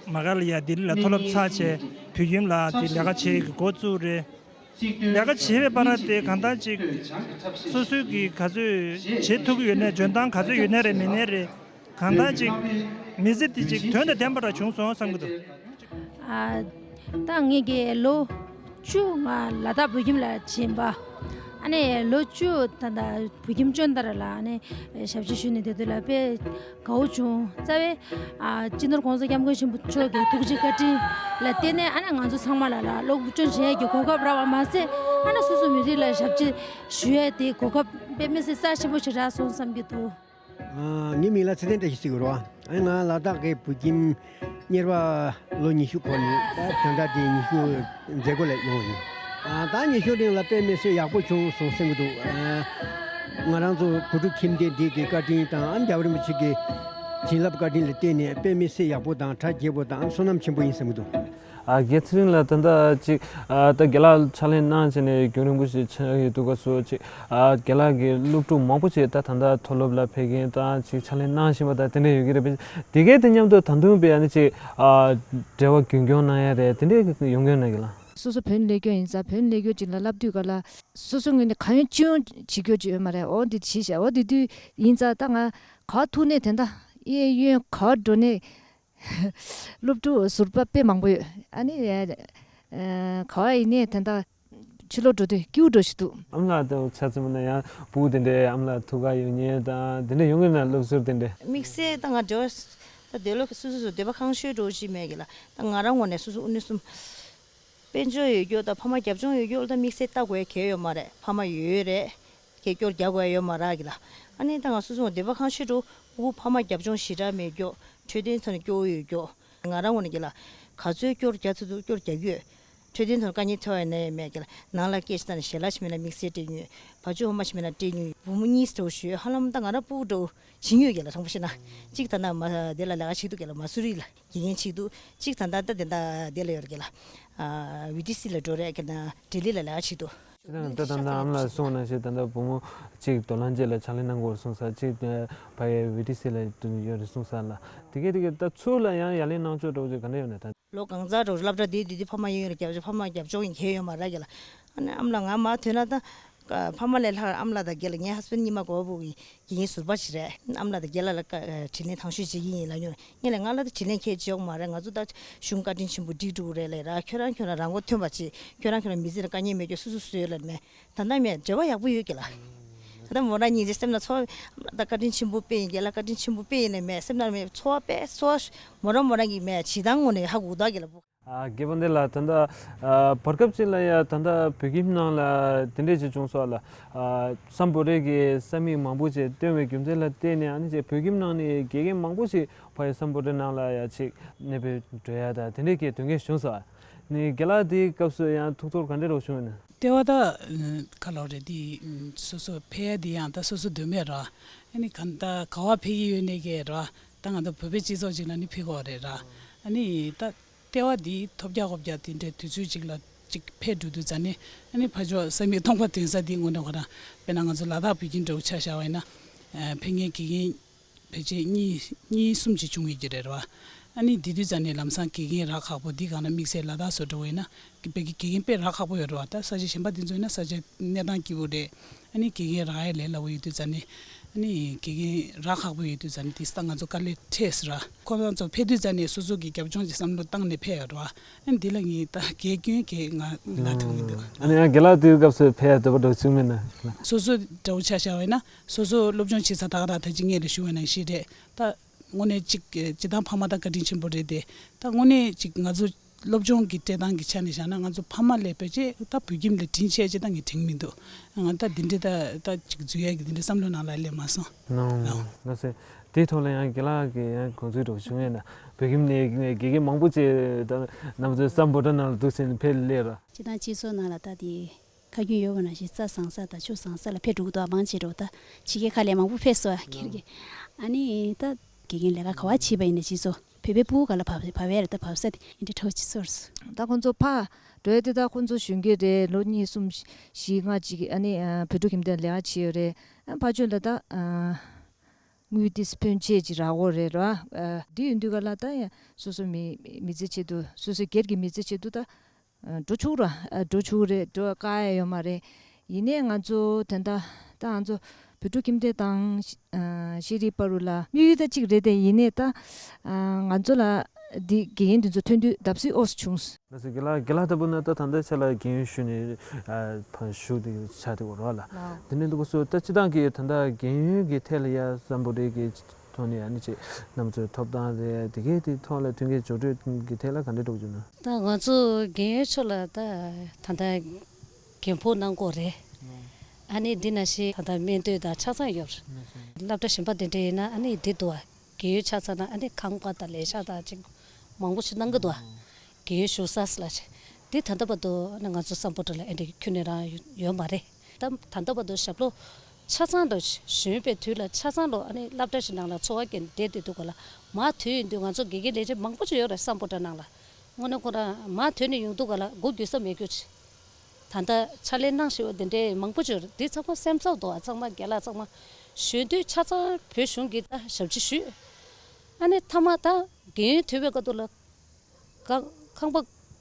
མ་ག་ལ་ཡ་ལྡི་ལི་ལ་མཐོ་སློབ་ཚར་བྱས་བོད་ཁྱིམ་ལ་དེ་ལས་ཀ་བྱེད་གི་འགོ་བཙུགས་རེད། ལས་ཀ་བྱེད་པའི་བར་དེ་གང་ལྟར་ཅིག་སོ་སོའི་གི་ག་ཚོད་བྱེད་ཐུབ་ཀྱི་ཡོད་ནའི་འཇོན་ཐང་ག་ཚོད་ཡོད་ནའི་རེད་མེད་ནའི་རེད། གང་ལྟར་ཅིག་མི་ཚེ་འདི་ཅིག་དོན་དང་ལྡན་པ་འདྲ་བྱུང་སོང་བསམ་གྱི་འདུག། ཨ། ད་ངེད་ཀྱི་ལོ་བཅུ་ང་ལ་དྭགས་བོད་ཁྱིམ་ལ་ཕྱིན་པ། ཨ་ནི་ལོ་བཅུ་ད་ལྟ་བོད་ཁྱིམ་སྤྱི་ཟླ་ལ་ཨ་ནི་ཞབས་ཕྱི་ཞུས་ནས་བསྡད་དུས་ལ་དཔེ་དགའ་བོ་བྱུང་། རྩ་བའི་ཨ། སྤྱི་ནོར་༸གོང་ས་༸སྐྱབས་མགོན་ཆེན་པོ་མཆོག་གི་ཐུགས་རྗེ་བཀའ་དྲིན་ལ་བརྟེན་ནས་ཨ་ནི་ང་ཚོ་ཚང་མ་ལ་ལ་སློབ་སྦྱོང་བྱེད་ཡས་ཀྱི་གོ་སྐབས་རག་པ་མ་ཟད། ཨ་ནི་སོ་སོ་མི་རིགས་ལ་ཞབས་ཕྱི་ཞུ་ཡས་དེ་གོ་སྐབས་དཔེ་མི་སྲིད་རྩ་ཆེན་པོ་ཞིག་རག་སོང་བསམ་གྱི་འདུག། ཨ། ངའི་མིང་ལ་ཚེ་བརྟན་བཀྲ་ཤིས་ཟེར་གྱི་རེད་བ། ཨ་ནི་ང་ལ་དྭགས་ཀྱི་བོད་ཁྱིམ་གཉེར་པ་ལོ་ཉི་ཤུ་འཁོར་ནས་ད་ད་ལྟ་དེ་ཉི་ཤུ་མཛད་སྒོ་ལ་ཡོང་བ་ཡིན། ཨ། ད་ཉི་ཤུ་རིང་ལ་དཔེ་མི་སྲིད་ཡག་པོ་བྱུང་སོང་བསམ་གྱི་འདུག། ཨ། ང་རང་ཚོ་བོད་ཕྲུག་ཁྱིམ་སྡེ་འདི་གི་བཀའ་དྲིན་དང་ཨ་ནི་རྒྱལ་བ་རིན་པོ་ཆེ་གི་བྱིན་རླབས་བཀའ་དྲིན་ལ་བརྟེན་ནས་དཔེ་མི་སྲིད་ཡག་པོ་དང་གྲ་རྒྱས་པོ་དང་ཨ་ནི་བསོད་ནམས་ཆེན་པོ་ཡིན་བསམ་གྱི་འདུག། ཨ། རྒན་ཚེ་རིང་ལགས། ད་ལྟ་ཅིག་ཨ། ད་རྒན་ལགས་ཕྱག་ལས་གནང་བྱས་ནས་རྒྱུན་རིང་པོ་ཞིག་ཆགས་ཡོད་དུས་སྐབས་སུ་ཅིག་ཨ། རྒན་ལགས་ཀྱི་སློབ་ཕྲུག་མང་པོ་ཅིག་ད་ད་ལྟ་མཐོ་སློབ་ལ་ཕེབས་མཁན་དང་ཅིག་ཕྱག་ལས་གནང་བཞིན་པ་དང་དེ་འདྲ་ཡོད་ཀྱི་རེད་པས། དེ་གས་དེ་མཉམ་དུ་ད་དུང་དཔེ་ཨ་ནི་ཅིག་ཨ། འབྲེལ་བ་རྒྱུན་སྐྱོང་གནང་ཡ་རེད། དེ་འདྲ་ཡོང་གི་ཡོད་ན་རྒན་ལགས། སོ་སོ་བོད་ནས་སླེབས་ཀྱི་ཡིན་ཙང་བོད་ནས་སླེབས་ཀྱི་ཅིག་ལ་བསླབ་དུས་ག་ལ་སོ་སོ་ངོས་ནས་གང་ཡོང་ཅི་ཡོང་བྱེད་རྒྱུ་ཅིག་ཡོད་མ་རེད། འོ་འདི་བྱས་ཤག། འོ་དེ་དུས་ཡིན་ཙང་ད་ང་ག་པར་ཐུག་ནས་དེ་འདྲ་གཡས་གཡོན་ག་པར་འགྲོ་ནས། སློབ་ཕྲུག་ཟུར་པ་དཔེ་མང་པོ་ཡོད། ཨ་ནི་ཨ། ག་པར་ཡིན་ནའི་ད་ལྟ་ཕྱི་ལོགས་འགྲོ་དུས་སྐྱིད་པོ་འདྲ་ཞིག་འདུག། ཨ་མ་ལགས་དང་ཆ་མཚོན་པ་ན་ཡང་སྤུ་གུ་དེ་འདྲའི་ཨ་མ་ལགས་ཐུག་ག་ཡོང་མཁན་དང་དེ་འདྲ་ཡོང་གི་ན། སློབ་ཟུར་དེ་འདྲ། དམིགས་བསལ་ད་ང་འབྲེལ་བ་ད་འདོད་བློ་སོ་སོ་སོ་འདོད་པ་ཁེངས་ཤོས་འདྲ་ཞིག་མེད་གི་ལ། ད་ང་རང་ངོས་ནས་སོ་སོ་ཨུ་ནུ་གསུམ་དཔལ་འབྱོར་ཡོད་རྒྱུ་དང་ཕ་མ་རྒྱབ་ལྗོངས་ཡོད་རྒྱུ་ལ་ད་དམིགས་བསལ་ལྟ་དགོས་གལ་ཡོད་མ་རེད། ཕ་མ་ཡོད་རེད། ཁྱེད་སྐྱོར་རྒྱག་དགོས་ཡ་ཡོད་མ་རེད་གི་ལ། ཨ་ནི་ད་ང་སོ་སོ་འདོད་པ་ཁེངས་ཤོས་འདྲ་བོ་ཕ་མ་རྒྱབ་ལྗོངས་ཞེ་དྲག་མེད་རྒྱུ། འཕྲོད་བསྟེན་ཐོག་ནས་སྐྱོ་བོ་ཡོད་རྒྱུ། ང་རང་ངོས་ནས་གི་ལ་ག་ཚོད་སྐྱོར་རྒྱག་ཐུབ་ཐུབ་སྐྱོར་རྒྱག་གི་ཡོད། འཕྲོད་བསྟེན་ཐོག་ནས་དཀའ་ངལ་འཕྲད་པ་ཡིན་ན་ཡང་མེད་གི་ལ། ནང་ལ་སྐད་ཆ་བཏང་ནས་ཞལ་ལག་ཅིག་མེད་ན་དམིགས་བསལ་སྤྲད་མྱོང་། བ་ཕྱུགས་འོ་མ་ཞིག་མེད་ན་སྤྲད་མྱོང་། བུ་མོ་གཉིས་འདྲ་བོ་ཞིག་ཡོད། ཧ་ལམ་ད་ང་རང་སྤུ་གུ་འདྲ་བོ་བྱིན་ཡོད་གི་ལ། དྲང་པོ་བཤད་ན་གཅིག་ད་ལྟ་མ་དེ་ལ་ལས་ཀ་བྱེད་འདུག་གི་ལ། མ་སུ་རི་ལ་དགེ་རྒན་བྱེད་འདུག། གཅིག་ད་ལྟ་ད་དེ་འདྲ་དེ་ལ་ཡོད་རེད་གི་ལ། ཨ། བི་ཏི་སི་ལ་འགྲོ་རེད་གི་ན། ལྡི་ལི་ལ་ལས་ཀ་བྱེད་འདུག། ད་ལྟ་ད་ལྟ་ཨ་མ་ལགས་གསུངས་ནང་བཞིན་ད་ལྟ་བུ་མོ་གཅིག་རྡོ་ལང་རྗེ་ལ་ཕྱག་ལས་གནང་དགོས་གསུངས་ས། གཅིག་ཕ་གི་བི་ཏི་སི་ལ་ཡོད་རེད་གསུངས་ས་ལ། དེ་གས་དེ་གས་ད་ཚུར་ལ་ཡང་ཡ་ལན་གནང་ཕྱོགས་འདྲ་བོ་ཅིག་ག་འདྲ་ཡོད་ན་ད། ལོ་གང་ཚ་འགྲོ་སློབ་གྲྭ་དེ་དུས་དེ་ཕ་མ་གཡས་གཡོན་ལ་རྒྱབ་ཕྱོགས་ཕ་མ་རྒྱབ་ལྗོངས་ཡིན་གལ་ཡོད་མ་རེད་གི་ལ། ཨ་ནི་ཨ་མ་ལགས་ང་མ་ཐོན་ན་ད་ ཕ་མ་ལས་ལྷག་ཨ་མ་ལགས་དང་རྒན་ལགས། ངའི་ཧ་སི་བྷེན་ཌི་རྙིང་མ་གོ་བ་བུ་གི་དགེ་རྒན་ཟུར་པ་ཞིག་རེད། ཨ་མ་ལགས་དང་རྒན་ལགས་ལ་དྲིན་ལན་དང་ཤོས་བྱེད་ཀྱི་ཡིན་ལབ་མྱོང་། ངས་ལབ་ང་ལ་ད་དྲིན་ལན་ཁྱེད་བྱེད་ཡོད་མ་རེད། ང་ཚོ་ད་གཞུང་བཀའ་དྲིན་ཆེན་པོ་འགྲིག་འགྲོ་གི་རེད་ལབ་ར། ཁྱོད་རང་ཁྱོད་རང་རང་མགོ་ཐོན་པ་བྱེད། ཁྱོད་རང་ཁྱོད་རང་མི་ཚེ་ལ་དཀའ་ངལ་མེད། ཁྱོད་སོ་སོ་བཟོས་ལབ་མེད། ད་ལྟ་མེད། འབྲེལ་བ་ཡག་པོ་ཡོད་ཀྱི་ལ། ད་ལྟ་མོ་རང་གཉིས་ཀྱི་སེམས་ན་ཚོར་བ་ད་བཀའ་དྲིན་ཆེན་པོ་དཔེ་ཡིན། རྒན་ལགས་བཀའ་དྲིན་ཆེན་པོ་དཔེ་ཡིན་ནས་མེད། སེམས་ན་མེད། ཚོར་བ་དཔེ་ཚོར་བ་མོ་རང་མོ་རང་གི་མེད། བྱེད་སྟངས་ངོ་ནས་ཧ་གོ་ད་གི་ལ་བུ། ཨ། དགེ་འཕེལ་ལགས། ད་ལྟ་ཨ་བར་སྐབས་ཅིག་ལ་ཡ་ད་ལྟ་བོད་ཁྱིམ་ནང་ལ་དེ་འདྲས་ཅིག་བྱུང་སོང་ལ། ཨ་སམ་བྷོ་ཊ་གི་ས་མིག་མང་པོ་ཅིག་བཏོན་པའི་རྒྱུ་མཚན་ལ་བརྟེན་ནས། ཨ་ནི་ཅིག་བོད་ཁྱིམ་ནང་ནས་དགེ་རྒན་མང་པོ་ཞིག་ཕ་ཡི་སམ་བྷོ་ཊ་ནང་ལ་ཡ་ཅིག་གནས་སྤོས་འགྲོ་ཡ་ད་དེ་འདྲས་ཀྱི་དོན་རྐྱེན་བྱུང་སོང་། ཨ་ནི་རྒན་ལགས་དེའི་སྐབས་སུ་ཡང་ཐུགས་ཚོར་ག་འདྲས་རོགས་བྱུང་ཡོད་ན། ལྟེ་བ་ད་ཁ་ལོ་རེད་དེ། སོ་སོ་ཕེབས་ཡ་དེ་ཡང་ད་སོ་སོ་འདོད་མེད་ར། ཨ་ནི་ག་ད་ག་བ་ཕེབས་ཀྱི་ཡོད་ནས་ཀྱི་ར། ད་ང་ད་བོད་པའི་སྤྱི་ཚོགས་ཅིག་ལ་ནི་ཕེབས་དགོས་རེད་ར། ཨ་ནི་ད་ལྟེ་བ་འདི་ཐོབ་རྒྱག་ཧོབ་རྒྱག་དེ་འདྲའི་དུས་ཚོད་ཅིག་ལ་ཅིག་ཕེབས་འགྲོ་དུས་ཙ་ནི། ཨ་ནི་ཕ་ཇོ་ས་མིག་སྟོང་པ་ཐོན་ས་འདི་དངོས་གནས་ཁོ་རང་དཔེར་ན་ང་ཚོ་ལ་དྭགས་བོད་ཁྱིམ་འདྲ་བོ་ཆ་བཞག་པ་ཡིན་ན། ཕེབས་མཁན་དགེ་རྒན་ཕལ་ཆེར་གཉིས་གཉིས་གསུམ་ཅིག་བྱུང་ཡོད་ཀྱི་རེད་ར། ཨ་ནི་འདི་དུས་ཙ་ནི་ལམ་སང་དགེ་རྒན་རག་ཁག་པོ། འདི་གང་ན་དམིགས་བསལ་ལ་དྭགས་སུ་འགྲོ་བ་ཡིན་ན་དགེ་དགེ་རྒན་དཔེ་རག་ཁག་པོ་ཡོད་ར། ད་ས་ཆ་གཞན་པ་འདི་ཚོ་ཡིན་ན་ས་ཆ་གནས་སྟངས་སྐྱིད་པོ་རེད། ཨ་ནི་དགེ་རྒན་རག་ཡ་ལས་སླ་པོ་ཡོད་དུས་ཙ་ནི། ཨ་ནི་དགེ་རྒན་རག་ཁག་པོ་ཡོད་དུས་ཙ་ནི་དེ་ད་ང་ཚོ་དཀའ་ལས་འཕྲད་སོང་ར། ཁོ་རང་ཚོ་ཕེབས་དུས་ཙ་ནི་སོ་སོ་གི་རྒྱབ་ལྗོངས་ཀྱི་བསམ་བློ་བཏང་ནས་ཕེབས་ཡོད་ར། ཨ་ནི་འདི་ལ་ངས་ད་གལ་སྐྱོན་གལ་ང་ལ་ཐུག་མི་འདུག་ཨ་ནི་ཡང་རྒན་ལགས་དེའི་སྐབས་སུ་ཕེབས་ཡ་འདོད་པ་འདྲ་བྱུང་མེད་ན། སོ་སོ་འདྲ་བོ་ཆ་བཞག་པ་ཡིན་ན། སོ་སོ་སློབ་སྦྱོང་བྱེད་ས་ད་ག་རང་ད་ཅི་ངས་ལ་ཞུ་བ་ནང་བཞིན་རེད། ད་དངོས་གནས་ཅིག་སྤྱིར་བཏང་ཕ་མ་ད་བཀའ་དྲིན་ཆེན་པོ་རེད་དེ། ད་དངོས་གནས་ཅིག་ང་ཚོ་སློབ་སྦྱོང་གི་སྤྲད་སྟངས་ཀྱི་ཆ་ནས་བཞག་ན་ང་ཚོ་ཕ་མ་ལས་ཕལ་ཆེར་ད་བོད་ཁྱིམ་ལ་དྲིན་ཆེ་ཅེས་ད་ངས་དྲན་མི་འདུག་ང་ད་འདི་འདྲའི་ད་ད་ཅིག་འཛུལ་ཡ་གི་འདི་འདྲའི་བསམ་བློ་ནང་ལ་སླེབས་མ་སོང་། ལགས་སོ། དེའི་ཐོག་ལ་ཡང་རྒན་ལགས་ཀྱི་ཡང་དགོངས་ཚུལ་འདྲ་བོ་བྱུང་ཡོད་ན། བོད་ཁྱིམ་ནས་དགེ་རྒན་མང་པོ་ཅིག་ད་ང་ཚོའི་སམ་བྷོ་ཊ་ནང་ལ་འདུག་ཟེར་ནས་ཕེབས་སླེབས་ར། སྤྱིར་བཏང་སྤྱི་ཚོགས་ནང་ལ་ད་དེ་ཁ་རྒྱུན་ཡོད་པ་ནང་བཞིན་རྩྭ་བཟང་ས་དང་ཆུ་བཟང་ས་ལ་ཕེབས་འགྲོ་གི་འདུག་མང་ཆེ་འགྲོ་ད་ཕྱི་རྒྱལ་ཁག་ལ་མང་པོ་ཕེབས་སོང་། ཁྱེད་ཀྱིས་ཨ་ནི་ད་དགེ་རྒན་ལས་ཀ་ག་བ་བྱེད་པ་ཡིན་ན་སྤྱི་ཚོགས་བོད་པའི་ཕྲུ་གུ་ག་ལ་བབས་བབས་ཡ་རེད། ད་བབས་ས་དེ་འདྲ་འདྲ་བོ་ཅིག་ཚོར་སོང་། ད་ཁོང་ཚོ་ཕར་འགྲོ་ཡ་དེ་ད་ཁོང་ཚོ་གཞོན་སྐྱེས་རེད། ལོ་གཉིས་གསུམ་བཞི་ལྔ་ཅིག་ཨ་ནི་བོད་ཕྲུག་ཁྱིམ་སྡེ་ལས་ཀ་བྱེད་ཡོད་རེད། ཨ་ཕར་ཕྱོགས་ལ་ད་དངུལ་ཏིས་ཕོན་ཆེ་ཅིག་རག་གོ་རེད་ར། འདི་ཡིན་དུས་ག་ལ་ད་ཡ་སོ་སོ་མི་མི་ཚེ་ཆེད་དུ། སོ་སོའི་སྒེར་གྱི་མི་ཚེ་ཆེད་དུ་ད་འགྲོ་ཆོག་ར། འགྲོ་ཆོག་རེད། འགྲོ་དཀའ་ཡ་ཡོད་མ་རེད། ཡིན་ནའི་ང་ཚོ་དེ་འདྲ་ད་ང་ཚོ་བོད་ཕྲུག་ཁྱིམ་སྡེ་དང་ཤེས་རིག་བར་དུ་ལ་དམིགས་ཡུལ་ད་གཅིག་རེད་དེ། ཡིན་ནའི་ད་ང་ཚོ་ལ་འདི་དགེ་རྒན་འདི་ཚོ་ཐོན་དུས་བརྡབ་གསིག་ཨོ་སི་བྱུང་། ལགས་སོ། རྒན་ལགས། རྒན་ལགས་ལྟ་བུ་ན་ད་ད་ལྟའི་ཆ་ལ་རྒན་ཡོལ་ཞུས་ནས་ཨ་ཕར་བཞུགས་ཏེ་ཆགས་ཏེ་ཡོད་རེད་བ་ལ། ལགས། དེ་ནས་འདུག་སོ་ད་སྤྱིར་བཏང་གི་ད་ལྟ་རྒན་ཡོལ་གྱི་ཐད་ལ་ཡ་སམ་བྷོ་ཊ་གི་ཐོག་ནས་ཨ་ནི་ཅིག་རྣམ་ཚོའི་ཐོབ་ཐང་རེད། དེ་གའི་དེ་ཐོག་ལ་མཐུན་རྐྱེན་སྦྱོར་སྤྲོད་ཀྱི་ཐད་ལ་ག་འདྲ་འགྲོ་གི་འདུག་ན། ད་ང་ཚོ་རྒན་ཡོལ་ཕྱོགས་ལ་ད་ད་ལྟ་རྒན་ཕོགས་གནང་གི་ཡོད་རེད། ཨ་ནི་འདི་ནང་བཞིན་ད་ལྟ་སྨན་དོན་དང་ཆ་ཚང་ཡོད་རེད། སློབ་གྲྭ་གཞན་པ་དེ་འདྲ་ཡིན་ན་ཨ་ནི་འདི་འདུག་བ། རྒན་ཡོལ་ཆ་ཚང་ན་ཨ་ནི་ཁང་པ་དང་ལས་ཤག་དང་ཅིག་མང་པོ་ཞིག་གནང་གི་འདུག་བ། རྒན་ཡོལ་ཞུ་ས་ཟེར་ལབ་བྱས། འདི་ད་ལྟ་བར་དུ་ཨ་ནི་ང་ཚོ་སམ་བྷོ་ཊ་ལ་ཨེ་འདྲ་ཁྱོན་ནས་རང་ཡོད་མ་རེད། ད་ད་ལྟ་བར་དུ་ཞབས་ལོ་ཆ་ཚང་དུ་གཞོན་པའི་དུས་ལ་ཆ་ཚང་ལོ་ཨ་ནི་སློབ་གྲྭ་ཞིག་ནང་ལ་འཚོ་བ་སྐྱེལ་བསྡད་དེ་འདུག་ག་ལ། མར་ཐོན་ཡོང་དུས་ང་ཚོ་དགེ་རྒན་ལས་བྱེད་མང་པོ་ཅིག་ཡོད་རེད། སམ་བྷོ་ཊ་ནང་ལ། དངོས་གནས་ཁོ་རང་མར་ཐོན་ནས་ཡོང་དུས་ག་ལ་མགོ་སྒུར་ས་མེད་རྒྱུ་ཅིག་ད་ལྟ་ཕྱག་ལས་གནང་བཞིན་པ་འདི་འདྲའི་མང་པོ་ཅིག་ཡོད་རེད། འདི་ཚང་མ་སེམས་འཚབ་འདུག་ཚང་མ་རྒན་ལགས་ཚང་མ་གཞོན་དུས་ཆ་ཚང་བོད་གཞུང་གིས་ད་ཞབས་ཕྱི་ཞུས། ཨ་ནི་མཐའ་མ་ད་རྒན་ཡོལ་ཐོན་པའི་སྐབས་དུས་ལ་ཁང་ཁང་པ་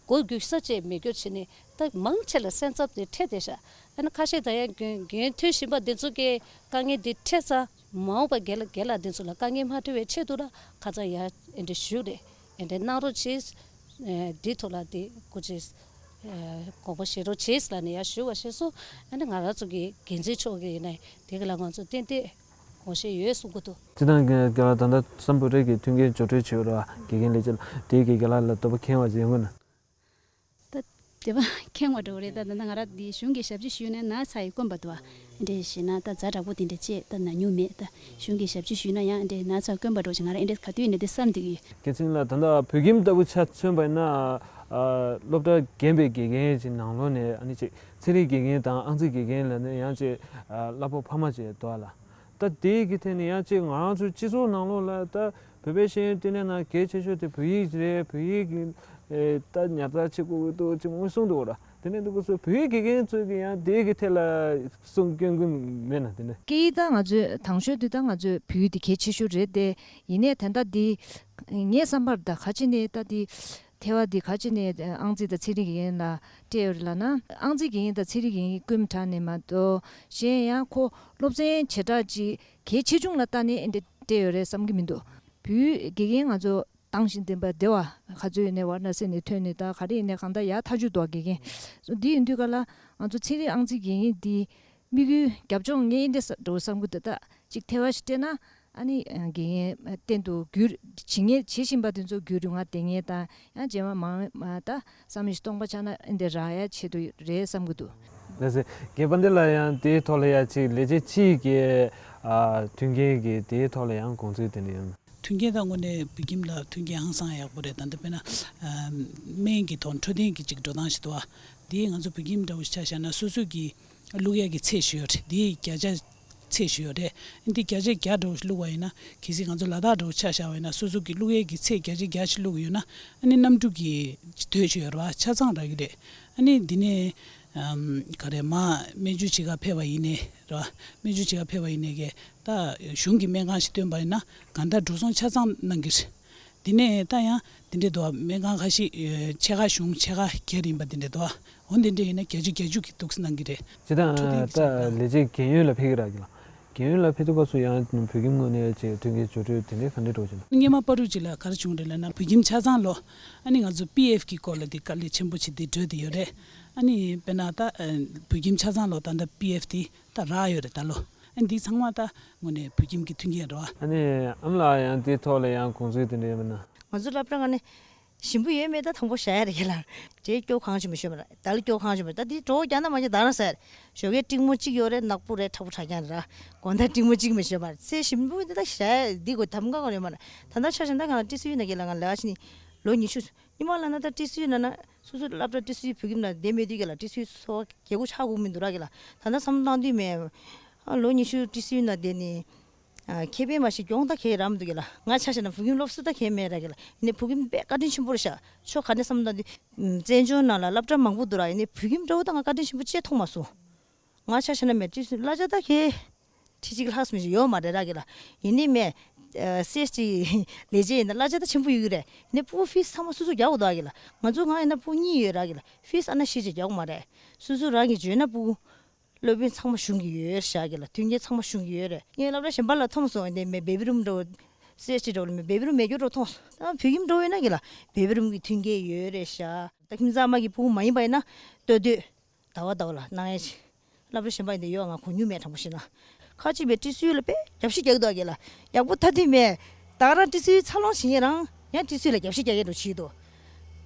སྒོ་རྒྱུག་ས་བཅས་མེད་རྒྱུ་བྱས་ནས་ད་མང་ཆེ་ལ་སེམས་འཚབ་དེ་འཕྲད་བསྡད་ཤག་ཨ་ནི་ཁ་ཤས་ད་ཡང་རྒན་རྒན་ཐོན་བཞིན་པ་འདི་ཚོ་གི་དཀའ་ངལ་འདི་འཕྲད་ཙང་མ་འོངས་པ་རྒན་ལགས་རྒན་ལགས་འདི་ཚོ་ལ་དཀའ་ངལ་མ་འཕྲད་པའི་ཆེད་དུ་ལ་ཁ་སང་ཡར་ཨེ་འདྲ་ཞུས་རེད། ཨེ་འདྲ་གནང་རོགས་བྱེད། ཨེ་འདི་ཐོག་ལ་འདི་སྐུ་མཁྱེན། ཨེ་དགོངས་པ་བཞེས་རོགས་བྱེད་ལབ་ནས་ཡར་ཞུ་བ་ཞུས་སོང་། ཨ་ནི་ང་རང་ཚོ་གི་འགན་འཛིན་མཆོག་གིས་ཡིན་ནའི་དེ་ག་ལ་ང་ཚོ་ཏན་ཏན་དགོངས་བཞེས་ཡོད་གསུང་གི་འདུག་སྤྱིར་བཏང་གི་རྒན་ལགས་ད་ལྟ་སམ་བྷོ་ཊ་གི་མཐུན་རྐྱེན་སྦྱོར་སྤྲོད་བྱེད་རོགས་དགེ་རྒན་ལས་བྱེད་ལ་དེ་གི་རྒན་ལགས་ལ་དོགས་པ་ཁེངས་པ་ཅིག་ཡོང་གི་ན། ད་དེ་བ་ཁེངས་པ་འགྲོ་གི་རེད། ད་ད་ང་རང་འདི་གཞུང་གི་ཞབས་ཕྱི་ཞུས་ནས་ན་ཚ་ཡི་དཀོན་པ་འདུག་ཨ། འདྲེ་ཞེ་ན་ད་ཛ་དྲག་པོ་དེ་འདྲ་བྱས་ད་ན་མྱོང་མེད། ད་གཞུང་གི་ཞབས་ཕྱི་ཞུས་ན་ཡང་འདྲེ་ན་ཚ་དཀོན་པ་འགྲོ་ཞེ་ང་རང་འདྲེ་ག་དུས་ཡིན་ན་འདི་བསམ་འདི་གི་ཡོད། རྒྱལ་མཚན་ལགས། ད་ལྟ་བོད་ཁྱིམ་ལྟ་བུ་ཆ་མཚོན་པ་ཡིན་ན། ཨ་སློབ་གྲྭ་རྒན་པའི་དགེ་རྒན་གྱི་ནང་ལོགས་ནས་ཨ་ནི་ཅིག་ཚན་རིག་དགེ་རྒན་དང་ཨང་རྩིས་དགེ་རྒན་ལ་ནི་ཡང་ཅིག་ཨ་གླ་ཕོགས་འཕར་མ་ཅིག་འདུག་ཨ་ལ། ད་དེའི་གི་ཐད་ནས་ཡང་ཅིག་ང་རང་ཚོའི་སྤྱི་ཚོགས་ནང་ལོགས་ལ་ད་བོད་པའི་ཤེས་ཡོན་བསྟི་གནས་ནང་གལ་ཆེ་ཤོས་དེ་བོད་ཡིག་རེད། བོད་ཡིག་གི་ཨེ་ད་ཉར་ཚགས་བྱེད་དགོས་ཀྱི་འདུག་ཅིག་མངོན་སུམ་འདུག་ར། དེ་ནས་འདུག་གོ་སོ་བོད་ཡིག་དགེ་རྒན་ཚོས་ཀྱི་ཡང་དེའི་གི་ཐད་ལ་གསུང་སྐྱོན་ཀུན་མེད་ན་དེ་ནས། སྐད་ཡིག་ད་ང་ཚོས་དང་ཤོས་དེ་ད་ང་ཚོས་བོད་ཡིག་དེ་གལ་ཆེ་ཤོས་རེད་དེ། ཡིན་ནའི་ད་ལྟ་འདི་ངའི་བསམ་པར་ད་ཁ་ཆེ་ནས་ད་འདི། ཐལ་བ་འདི་ག་ཅི་ནས་ཨང་རྩིས་དང་ཚན་རིག་དགེ་རྒན་ལ་སྤྲད་ཡོད་རེད་ལབ་ན། ཨང་རྩིས་དགེ་རྒན་དང་ཚན་རིག་དགེ་རྒན་དཀོན་དྲགས་ནས་མ་གཏོགས། གཞན་ཡང་ཁོ་སློབ་ཚན་བྱེ་བྲག་ཅིག་གལ་ཆེ་ཆུང་ལ་བལྟས་ནས་འདི་སྤྲད་ཡོད་རེད་བསམ་གྱི་མི་འདུག་བོད་དགེ་རྒན་ང་ཚོ་དང་ཞིང་ལྡན་པ་སྡེ་བ་ག་ཚོད་ཡོད་ནས། ཝཱ་ར་ཎ་སི་ནས་ཐོན་ནས་ད་ག་རེ་ཡིན་ནས་གང་ལྟར་ཡར་ཐག་ཆོད་འདུག་དགེ་རྒན་འདི་ཡིན་དུས་ག་ལ་ང་ཚོ་ཚན་རིག་ཨང་རྩིས་དགེ་རྒན་འདི་དམིགས་ཡུལ་རྒྱབ་ལྗོངས་ངས་འདི་འདྲ་འགྲོ་བསམ་གྱི་འདུག་ད་ཅིག་ཐལ་བ་ཞིག་སྤྲད་ན། ཨ་ནི་དགེ་རྒན་གཏན་དུ་རྒྱུན་བྱེད་མཁན་བྱེད་བཞིན་པ་དེ་ཚོ་རྒྱུན་རིང་བ་བསྡད་མཁན་དང་། ཡང་རྗེས་མ་མང་མ་ད་བསམ་ཡས་སྟོང་པ་ཆགས་ན་འདི་རག་ཡ་ཆེད་དུ་རེད་བསམ་གྱི་འདུག་ལགས་སེ། རྒན་པ་འདི་ལ་ཡང་དེའི་ཐོག་ལ་ཡ་ཅིག་ལས་བྱེད་སྤྱིའི་གི་ཨ་མཐུན་རྐྱེན་གི་དེའི་ཐོག་ལ་ཡང་དགོངས་ཚུལ་དེ་འདྲ་ཡོད། མཐུན་རྐྱེན་དང་དངོས་གནས་བོད་ཁྱིམ་ལ་མཐུན་རྐྱེན་ཧང་སང་ཡག་པོ་རེད། ད་ལྟ་དཔེར་ན་ཨ་སྨན་གྱི་ཐོག་འཕྲོད་བསྟེན་གྱི་ཅིག་འགྲོ་སྟངས་ཤིག་འདུག་བ། འདིའི་ང་ཚོ་བོད་ཁྱིམ་འདྲ་བོ་ཆ་བཞག་ན་སོ་སོ་གི་བླུག་ཡས་ཀྱི་ཚད་ཞིག་ཡོད་རེད། འདིའི་བརྒྱ་ཆ་ཚད་ཞིག་ཡོད་རེད། འདི་བརྒྱ་ཆ་བརྒྱ་འགྲོ་བླུགས་པ་ཡིན་ན། གལ་སྲིད་ང་ཚོ་ལ་དྭགས་འགྲོ་ཆ་བཞག་པ་ཡིན་ན། སོ་སོ་གི་བླུགས་ཡས་ཀྱི་ཚད་བརྒྱ་ཆ་བརྒྱ་ཞིག་བླུགས་ཡོད་ན། ཨ་ནི་གནམ་གྲུ་གི་དོད་ཅིག་ཡོད་རེད་བ། ཆ་ཚང་རག་གི་རེད། ཨ་ནི་འདི་ནས་ཨམ་ག་རེ་མ་སྨན་བཅོས་བྱེད་ག་ཕེབས་པ་ཡིན་ནའི་རེད་བ། སྨན་བཅོས་བྱེད་ག་ཕེབས་པ་ཡིན་ནའི་གི་ད་གཞུང་གི་སྨན་ཁང་ཞིག་བཏོན་པ་ཡིན་ན་གང་ལྟར་འགྲོ་སོང་ཆ་ཚང་གནང་གི་རེད། དེ་ནས་ད་ཡང་དེ་འདྲས་འདུག་སྨན་ཁང་ཁ་ཤས་ཨེ་ཕྱེད་ཀ་གཞུང་ཕྱེད་ཀ་སྒེར་ཡིན་པ་དེ་འདྲས་འདུག་འོ་དེ་འདྲས་ཡིན་ན་བརྒྱད་ཅུ་བརྒྱད་ཅུ་གི་འདུག་སེ་གནང་གི་རེད། སྤྱིར་བཏང་འཕྲོད་བསྟེན་གྱི་ད་ཆ་ལག་ལས་བྱེད་རྒན་ཡོལ་ལ་ཕེབས་ཀྱི་རེད་ལགས། རྒན་ཡོལ་ལ་ཕེབས་དུས་སྐབས་སུ་ཡང་བོད་ཁྱིམ་ངོས་ནས་ཅིག་མཐུན་རྐྱེན་སྦྱོར་སྤྲོད་དེ་འདྲས་ག་འདྲས་འགྲོ་གི་ཡོད་ན། སྔོན་མ་བར་དུ་ཅིག་ལ་ག་རེ་བྱུང་རེད་ལབ་ན། བོད་ཁྱིམ་ཆ་ཚང་ལོ། ཨ་ནི་ང་ཚོ་པི་ཨེཕ་གི་སྐོར་ལ་དེ་དཀའ་ལས་ཆེན་པོ་ཅིག་དེ་འགྲོ་བསྡད་ཡོད་རེད། ཨ་ནི་དཔེར་ན་ད་ཨ་བོད་ཁྱིམ་ཆ་ཚང་ལོ་ད་ལྟ་པི་ཨེཕ་དེ་ད་རག་ཡོད་རེད་ད་ལོ། ཨ་འདི་ཚང་མ་ད་དངོས་གནས་བོད་ཁྱིམ་གྱི་མཐུན་རྐྱེན་རེད་བ། ཨ་ནི་ཨ་མ་ལགས་ཡང་དེའི་ཐོག་ལ་ཡང་དགོངས་ཚུལ་དེ་འདྲ་ཡོད་མེད་ན། ང་ཚོ་སློབ་གྲྭ་ཁང་ནས་ཞིམ་པོ་ཡོད་མེད་ད་དང་པོ་བཤད་ཡ་རེད་ལ། དེ་སྐྱོ་གང་ཞིམ་པོ་ཤོད་མ་རེད། ད་ལ་སྐྱོ་གང་ཞིམ་པོ་ད་འདི་གྲོགས་རྒྱག་ན་མ་རྒྱག་ད་རང་ཟེར། ཞོགས་ཀས་སྤྲིན་མོ་གཅིག་ཡོད་རེད། ནག་པོ་རེད། ཁྲ་པོ་ཁྲ་རྐྱང་རེད། དགོང་དག་སྤྲིན་མོ་གཅིག་མི་ཤོད་མ་རེད། ཚེ་ཞིམ་པོ་འདི་ད་བཤད་ཡ་འདི་དགོས་དམ་ག་གང་ཡོད་མ་རེད། ད་ལྟ་ཆ་བཞག་ན་ང་ཏི་སི་ཝི་ནང་གི་ལ་ང་ལས་ཀ་བྱེད་ནི་ལོ་ཉི་ཤུ། སྔོན་མ་ལ་ན་ད་ཏི་སི་ཝི་ནང་ན་སོ་སོ་སློབ་གྲྭ་ཏི་སི་ཝི་བོད་ཁྱིམ་ནང་བསྡད་མེད་དུས་ཀྱི་ལ་ཏི་སི་ཝི་ཚོ་བ་རྒྱལ་སྒོ་ཆགས་དགོས་མི་འདུག་ར་གི་ལ། ད་ལྟ་བསམ་བློ་བཏང་དུས་མེད། ཨ་ལོ་ཉི་ཤུ་ཏི་སི་ཝི་ནང་བསྡད་ནི། ཨ་ཁེ་ཕན་མ་ཞིག་གྱོང་ད་གས་རམ་འདུག་གི་ལ། ང་ཆ་བཞག་ན་བོད་ཁྱིམ་སློབ་གསོ་ད་གས་མེད་ར་གི་ལ། ཡིན་ནའི་བོད་ཁྱིམ་དཔེ་བཀའ་དྲིན་ཆེན་པོ་རེད་ཤག་ཕྱོགས་ག་ནས་བསམ་བློ་བཏང་དུས། བཙན་བྱོལ་ནང་ལ་སློབ་གྲྭ་མང་པོ་འདུག་ར། ཡིན་ནའི་བོད་ཁྱིམ་འདྲ་བོ་ད་ང་བཀའ་དྲིན་ཆེན་པོ་ཅིག་མཐོང་མ་སོང་། ང་ཆ་བཞག་ན་མེད་ཅི་གླ་ཆ་ད་གས་ཁྲི་གཅིག་ལྷག་མི་ཞིག་ཡོད་མ་རེད་ར་གི་ལ། ཡིན་ནའི་མེད། ཨ་སི་ཨེས་ཊི་ལས་བྱེད་ཡིན་ན་གླ་ཆ་ད་ཆེན་པོ་ཡོད་ཀྱི་རེད། ཡིན་ནའི་ཕྲུ་གུ་ཕིས་ཚང་མ་སོ་སོ་རྒྱག་དགོས་འདུག་གི་ལ། ང་ཚོ་ང་ཡིན་ན་ཕྲུ་གུ་གཉིས་ཡོད་ར་གི་ལ། ཕིས་ཨ་ན་ཤི་ཅིག་རྒྱག་དགོས་མ་རེད། སོ་སོ་རང་གིས་འཇོན་ན་ཕྲུ་གུ། སློབ་དཔོན་ཚང་མ་གཞུང་གི་ཡོད་རེད་ཤག་གི་ལ། མཐུན་རྐྱེན་ཚང་མ་གཞུང་གི་ཡོད་རེད། ངས་སློབ་གྲྭ་གཞན་པ་ལ་མཐོང་སོང་། འདི་མེད་བེ་བི་རུམ་འགྲོ། སི་ཨེས་ཊི་འགྲོ་ལ་མེད་བེ་བི་རུམ་མེད་རྒྱུ་འགྲོ་མཐོང་སོང་། ད་བོད་ཁྱིམ་འགྲོ་ཡོད་ན་གི་ལ་བེ་བི་རུམ་གི་མཐུན་རྐྱེན་ཡོད་རེད་ཤག་ད་ཁྱིམ་ཚང་མ་གི་ཕྲུ་གུ་མ་ཡིན་པ་ཡིན་ན་ལྟོས་དུས་ཟླ་བ་ཟླ་བ་ལ་གནང་ཡས་ཤིག་སློབ་གྲྭ་གཞན་པ་ཡིན་ན་ཡོད། ང་གོ་མྱོང་མེད་དྲང་པོ་བཤད་ན། ཁ་ཅིག་པའི་ཏི་སི་ཝི་ལ་དཔེ་རྒྱབ་བཤིག་རྒྱག་གི་འདུག་གི་ལ། ཡག་པོ་ད་དུས་མེད། ད་རང་ཏི་སི་ཝི་འཚར་ལོངས་བྱེད་མཁན་རང་ཡང་ཏི་སི་ཝི་ལ་རྒྱབ་བཤིག་རྒྱག་མཁན་འགྲོ་བྱེད་འདུག་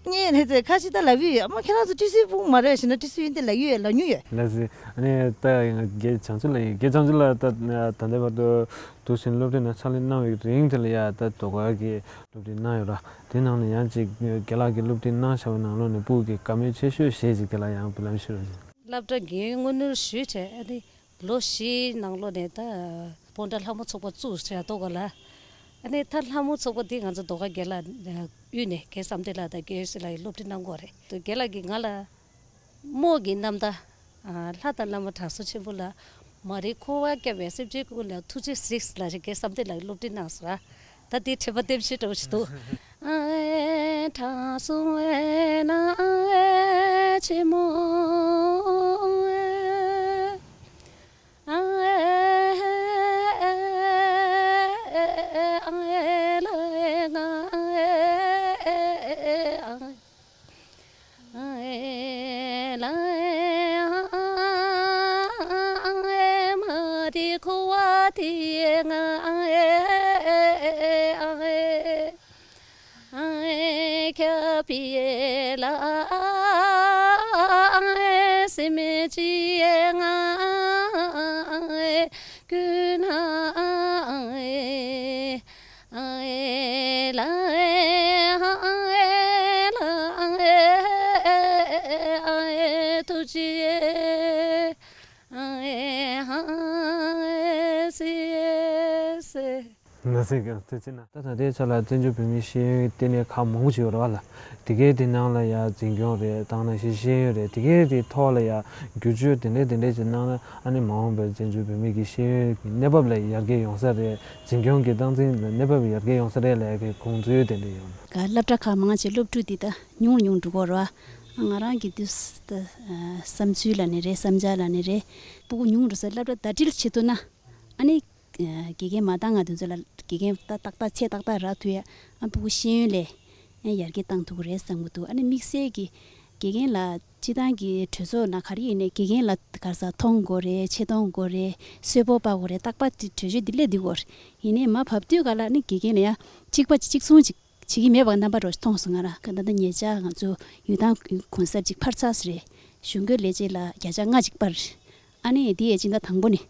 ངས་ནས་ཚེ་ཁ་ཅིག་ད་ལབ་ཡོད། ཨ་མ་ཁྱེད་རང་ཚོ་ཏི་སི་ཝི་ཕྲུ་གུ་མ་རེད་ཟེར་ན་ཏི་སི་ཝི་འདི་ལབ་ཡོད། ལབ་མྱོང་ཡོད། ལགས་སེ། ཨ་ནི་ད་ཡང་རྒན་བྱང་ཆུབ་ལགས་ཡིན། རྒན་བྱང་ཆུབ་ལགས་ད་ད་ལྟ་བར་དུ་འདུག་སེ་སློབ་གྲྭའི་ནང་ཕྱག་ལས་གནང་བའི་རིང་དེ་ལ་ཡ་ད་ཟློས་གར་གྱི་སློབ་ཁྲིད་གནང་ཡོད་ར། དེ་ནང་ནས་ཡང་ཅིག་རྒན་ལགས་ཀྱིས་སློབ་ཁྲིད་གནང་བཞག་པའི་ནང་ལོགས་ནས་ཕྲུ་གུ་གི་དགའ་མོས་ཆེ་ཤོས་གཞས་ཅིག་རྒན་ལགས་ཡང་སྤེལ་ལམ་ཞུ་རོགས་གནང་། སློབ་གྲྭ་རྒན་ཡོལ་དངོས་གནས་ཞུས་བྱས། ཨ་ནི་ལོ་བཞིའི་ནང་ལོགས་ནས་ད་སྤོན་ཊ་ལྷ་མོ་ཚོགས་པ་བཙུགས་བྱས་ཐོག་ལ། ཨ་ནི་ད་ལྷ་མོ་ཚོགས་པ་འདི་ང་ཚོ་ཟློས་གར་རྒན་ལགས་དབུས་ནས་རྒན་བསམ་གཏན་ལགས་དང་རྒན་ཡོལ་སྲས་ལགས་ཀྱིས་སློབ་ཁྲིད་གནང་གི་ཡོད་རེད། རྒན་ལགས་ཀྱིས་ང་ལ་རྨོ་གི་རྣམ་ཐར། ཨ་ལྷ་དང་བླ་མ་དྲང་སྲོང་ཆེན་པོ་ལ། མ་རིག་འཁོར་བ་སྐྱོབ་པའི་སེམས་ཅན་ཀུན་ལ་ཐུགས་རྗེ་གཟིགས་ལ་རེ་རྒན་བསམ་གཏན་ལགས་ཀྱིས་སློབ་ཁྲིད་གནང་སོང་ར། ད་དེ་དྲན་པ་བརྟན་པོ་ཞིག་འདྲ་བོ་ཞིག་འདུག་ཨ་ཨེ་དྲང་སྲོང་ཨེ་ན་ཨེ་ཆེན་མོ་ཨེ། ཨ་ཨེ་ཨ་ཨེ་ཨ་ཨེ་ལ་ཨེ་ང་ཨེ་ཨེ་ཨ་ཨེ། ཨེ་ལ་ཨེ་ཨ་ཨེ་མ་དེ་ཁོ་བ་དེ་ང་ཨེ་ཨེ་ཨེ་ཨེ་ཁྱབ་པའི་ལ་ཨེ་སེམས་ཀྱི་ང་ཨེ་ཀུན་ཨེ། ཨེ་ལ་ཨེ་ཧ་ཨེ་ལ་ཨེ་ཨེ་ཐུགས་རྗེ་ཨེ་ཧ་ཨེ་སེ་སེ། ན་ཟེར་གི་ཐུགས་རྗེ་ཆེ་གནང་། ད་ད་ལྟའི་ཆ་ལ་བཙན་བྱོལ་བོད་མིའི་ཤེས་ཡོན་ལྟེ་གནས་ཁག་མང་པོ་ཞིག་ཡོད་རེད་བ་ལ། དེ་གའི་དེ་ནང་ལ་ཡ་འཛིན་སྐྱོང་རེད། ད་ནང་བཞིན་ཤེས་ཡོན་རེད། དེ་གའི་དེ་ཐོག་ལ་ཡ་བསྒྱུར་བཅོས་དེ་འདྲས་དེ་འདྲས་ཅིག་གནང་ན། ཨ་ནི་མ་འོངས་པའི་བཙན་བྱོལ་བོད་མི་གི་ཤེས་ཡོན་གྱི་གནས་བབ་ལ་ཡར་རྒྱས་ཡོང་ས་རེད། འཛིན་སྐྱོང་གི་སྟངས་འཛིན་ལ་གནས་བབ་ཡར་རྒྱས་ཡོང་ས་རེད་ལབ་ཡ་གི་དགོངས་ཚུལ་དེ་འདྲས་ཡོད། ག་སློབ་གྲྭ་ཁག་མང་ཆེ་སློབ་ཕྲུག་འདི་ད་ཉུང་རུ་ཉུང་རུ་འགྲོ་གི་ཡོད་རེད་བ། ང་རང་གི་དུས་ད་བསམ་ཚུལ་ལ་ནི་རེད། བསམ་འཆར་ལ་ནི་རེད། སྤུ་གུ་ཉུང་རུ་ས་སློབ་གྲྭ་ཟླ་སྒྲིལ་བྱེད་ཐུབ་ན། ཨ་ནི་དགེ་རྒན་མ་འདང་ང་དེ་ཚོ་ལ་དགེ་རྒན་ད་ཏག་ཏག་ཚད་ཏག་ཏག་རག་ཐུབ་ཡ། ཨ་སྤུ་གུ་ཤེས་ཡོན་ལ་ཡར་རྒྱས་བཏང་ཐུབ་ཀྱི་རེད་བསམ་གྱི་འདུག་ཨ་ནི་དམིགས་བསལ་གྱི་དགེ་རྒན་ལ་སྤྱི་བཏང་གི་གྲོས་ཚོགས་ནང་ག་རེ་ཡིན་ནའི་དགེ་རྒན་ལ་ག་རེ་ཟ་མཐོང་དགོས་རེད། ཆེ་མཐོང་དགོས་རེད། གསོལ་ཕོགས་སྤར་དགོས་རེད། རྟག་པར་དེ་གྲོས་ཆོད་འདི་སླེབས་བསྡད་ཀྱི་ཡོད་རེད། ཡིན་ནའི་མར་བབས་དུས་ག་ལ་ནི་དགེ་རྒན་ལ་ཡང་གཅིག་པ་གཅིག་མཚུངས་གཅིག་བྱེད་ཀྱི་མེད་པ་རྣམ་པ་རོ་མཐོང་སོང་ང་རང་གི། ད་ལྟ་ཉེ་ཆར་ང་ཚོ་ཡུལ་ཐང་གུན་གསབ་ཅིག་འཕར་ཚར་སོང་རེད། གཞུང་སྒེར་ལས་བྱེད་ལ་བརྒྱ་ཆ་ལྔ་ཅིག་སྤར། ཨ་ནི་དེ་ཡི་སྤྱི་ཟླ་དང་པོ་ནས་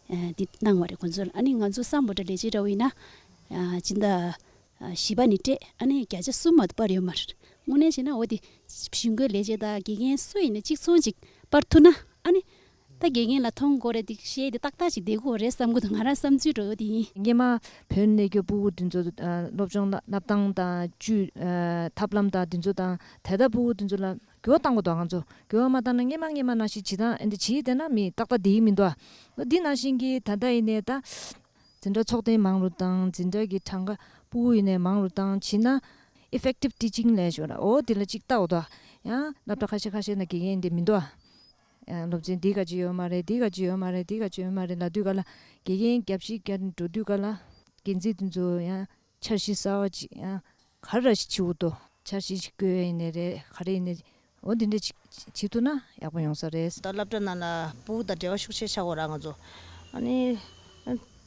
ཨ་འདི་གནང་བ་རེད་ཁོང་ཚོ་ལ། ཨ་ནི་ང་ཚོ་སམ་བྷོ་ཊ་ལས་བྱེད་འདྲ་བོ་ཡིན་ན་ཨ་སྤྱི་ཟླ་ཨ་བཞི་པ་ནས་སྤྲད། ཨ་ནི་བརྒྱ་ཆ་གསུམ་མ་གཏོགས་སྤར་ཡོད་མ་རེད། དངོས་གནས་བྱས་ན་འོ་དེ་གཞུང་སྒེར་ལས་བྱེད་དང་དགེ་རྒན་སུ་ཡིན་ནའི་གཅིག་མཚུངས་ཅིག་སྤར་ཐུབ་ན། ཨ་ནི་ད་དགེ་རྒན་ལ་མཐོང་དགོས་རེད། དེ་ཤེས་དེ་ཏག་ཏག་ཅིག་བསྡད་དགོས་རེད་བསམ་གྱི་འདུག་ང་རང་བསམ་ཚུལ་འདྲ་བོ་དེ་ཡིན། སྔོན་མ་བོད་ནས་གྱོད་ཕྲུ་གུ་དེ་ཚོ་ཨ་སློབ་སྦྱོང་ལ་སློབ་སྟངས་དང་བཅུ་ཨ་ཐབས་ལམ་དང་དེ་ཚོ་དང་། ད་ལྟ་ཕྲུ་གུ་དེ་ཚོ་ལ་གྱོད་བཏང་དགོས་འདུག་ང་ཚོ་གྱོད་མ་བཏང་ན་སྔོན་མ་སྔོན་མ་ནང་བཞིན་བྱེད་སྟངས་ཨ་འདི་བྱེད་བསྡད་ན་མི་ཏག་ཏག་བསྡད་ཀྱི་མི་འདུག་ཨ། འདི་ནང་བཞིན་གྱི་ད་ལྟ་ཡིན་ནའི་ད། འཛིན་གྲྭ་ཚོགས་ཐེངས་མང་རུ་བཏང་། འཛིན་གྲྭ་གི་གྲངས་ཀ་ཕྲུ་གུ་ཡིན་ནའི་མང་རུ་བཏང་བྱས་ན། effective teaching ལབ་ཞོར་འོ་དེ་ལ་གཅིག་ལྟ་འོ་དོ། ཡང་སློབ་གྲྭ་ཁ་ཤས་ཁ་ཤས་ན་དགེ་རྒན་དེ་མི་འདུག་ཨ། ཡང་སློབ་ཚན་འདི་ག་ཅི་ཡོད་མ་རེད། འདི་ག་ཅི་ཡོད་མ་རེད། འདི་ག་ཅི་ཡོད་མ་རེད་ལབ་དུས་ག་ལ། དགེ་རྒན་རྒྱབ་བཤིག་རྒྱབ་འགྲོ་དུས་ག་ལ། འགན་འཛིན་དེ་ཚོ་ཡང་འཆར་གཞི་གསར་བ་ཅིག་ཡང་ག་རེ་ཞིག་བྱེད་འོ་དོ། འཆར་གཞི་ཞིག་བཀོད་ཡ་ཡིན་ནའི་རེད། ག་རེ་ཡིན་ནའི། འོ་འདི་འདྲ་ཅིག་བྱེད་ཐུབ་ན་ཡག་པོ་ཡོང་ས་རེད། ད་སློབ་གྲྭ་ནང་ལ་ཕྲུ་གུ་དང་འབྲེལ་བ་ཤུགས་ཆེ་ཆགས་ཡོད་ར་ང་ཚོ། ཨ་ནི་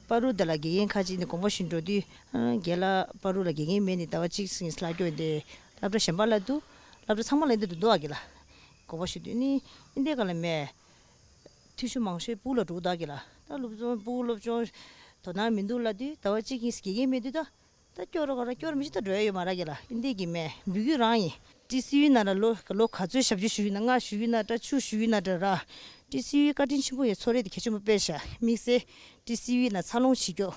ཕྲུ་གུ་དེ་ལ་དགེ་རྒན་ཁ་ཅིག་ནས་དགོངས་པ་ཞུ་འགྲོ་དུས། ཨ་རྒན་ལགས་ཕྲུ་གུ་ལ་དགེ་རྒན་མེད་ནས་ཟླ་བ་གཅིག་ཙམ་ལྷག་ཡོད་དེ། སློབ་གྲྭ་གཞན་པ་ལ་འདུག་སློབ་གྲྭ་ཚང་མ་ལ་འདི་འདུག་འདུག་ཨ་རྒན་ལགས། དགོངས་པ་ཞུ་དུས་ནི་འདི་ག་ལ་མེད། ཐུ་ཤུ་མང་ཤོས་ཕྲུ་གུ་ལ་འགྲོ་གི་འདུག་ཨ་རྒན་ལགས། ད་སློབ་སྦྱོང་ཕྲུ་གུ་སློབ་སྦྱོང་དོ་སྣང་མི་འདུག་ལབ་དུས་ཟླ་བ་གཅིག་གིས་དགེ་རྒན་མེད་དུས་ད། ད་སྐྱོ་རོ་ག་ར་སྐྱོ་རོ་མི་ཤི་ད་འགྲོ་ཡ་ཡོད་མ་ར་གི་ལ། ཨིན་དེ་གི་མེ་འབུལ་རྒྱུ་རང་ཡིན། ཏི་སི་ཝི་ནང་ལ་ལོ་ལོ་ག་ཚོད་ཞབས་ཞུ་ཞུ་ཡིན་ན། ལྔ་ཞུ་ཡིན་ན་འདྲ། བཅུ་ཞུ་ཡིན་ན་འདྲ་ར། ཏི་སི་ཝི་བཀའ་དྲིན་ཆེན་པོ་ཡོད། ཚོགས་རེ་དེ་གལ་ཆེན་པོ་དཔེ་ཤ་དམིགས་བསལ་ཏི་སི་ཝི་ནང་འཚར་ལོངས་བྱེད་རྒྱུ་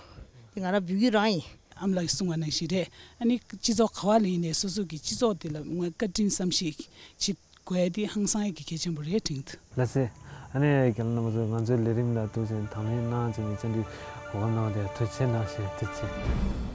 དེ་ང་རང་འབུལ་རྒྱུ་རང་ཡིན། ཨ་མ་ལགས་གསུངས་པ་ནང་བཞིན་རེད། ཨ་ནི་སྤྱི་ཚོགས་ག་བ་ལ་ཡིན་ནའི་སོ་སོ་གི་སྤྱི་ཚོགས་དེ་ལ་ངོས་བཀའ་དྲིན་བསམ་ཤེས་བྱེད། དགོས་ཡ་དེ་ཧང་སང་ཡ་གི་གལ་ཆེན་པོ་རེད་དྲན་གི་འདུག་ལགས་སེ། ཨ་ནི་རྒན་ལགས་རྣམ་པ་ཚོས་ང་ཚོའི་ལས་རིམ་ལ་ཐུགས་རྗེ་དང་ལེན་གནང་བྱས་ནས་བཅར་འདྲི་གོ་སྐབས་གནང་བ་དེ་ཐུགས་རྗེ་ཆེ་གནང་ཞེས་ཐུགས་རྗེ་ཆེ།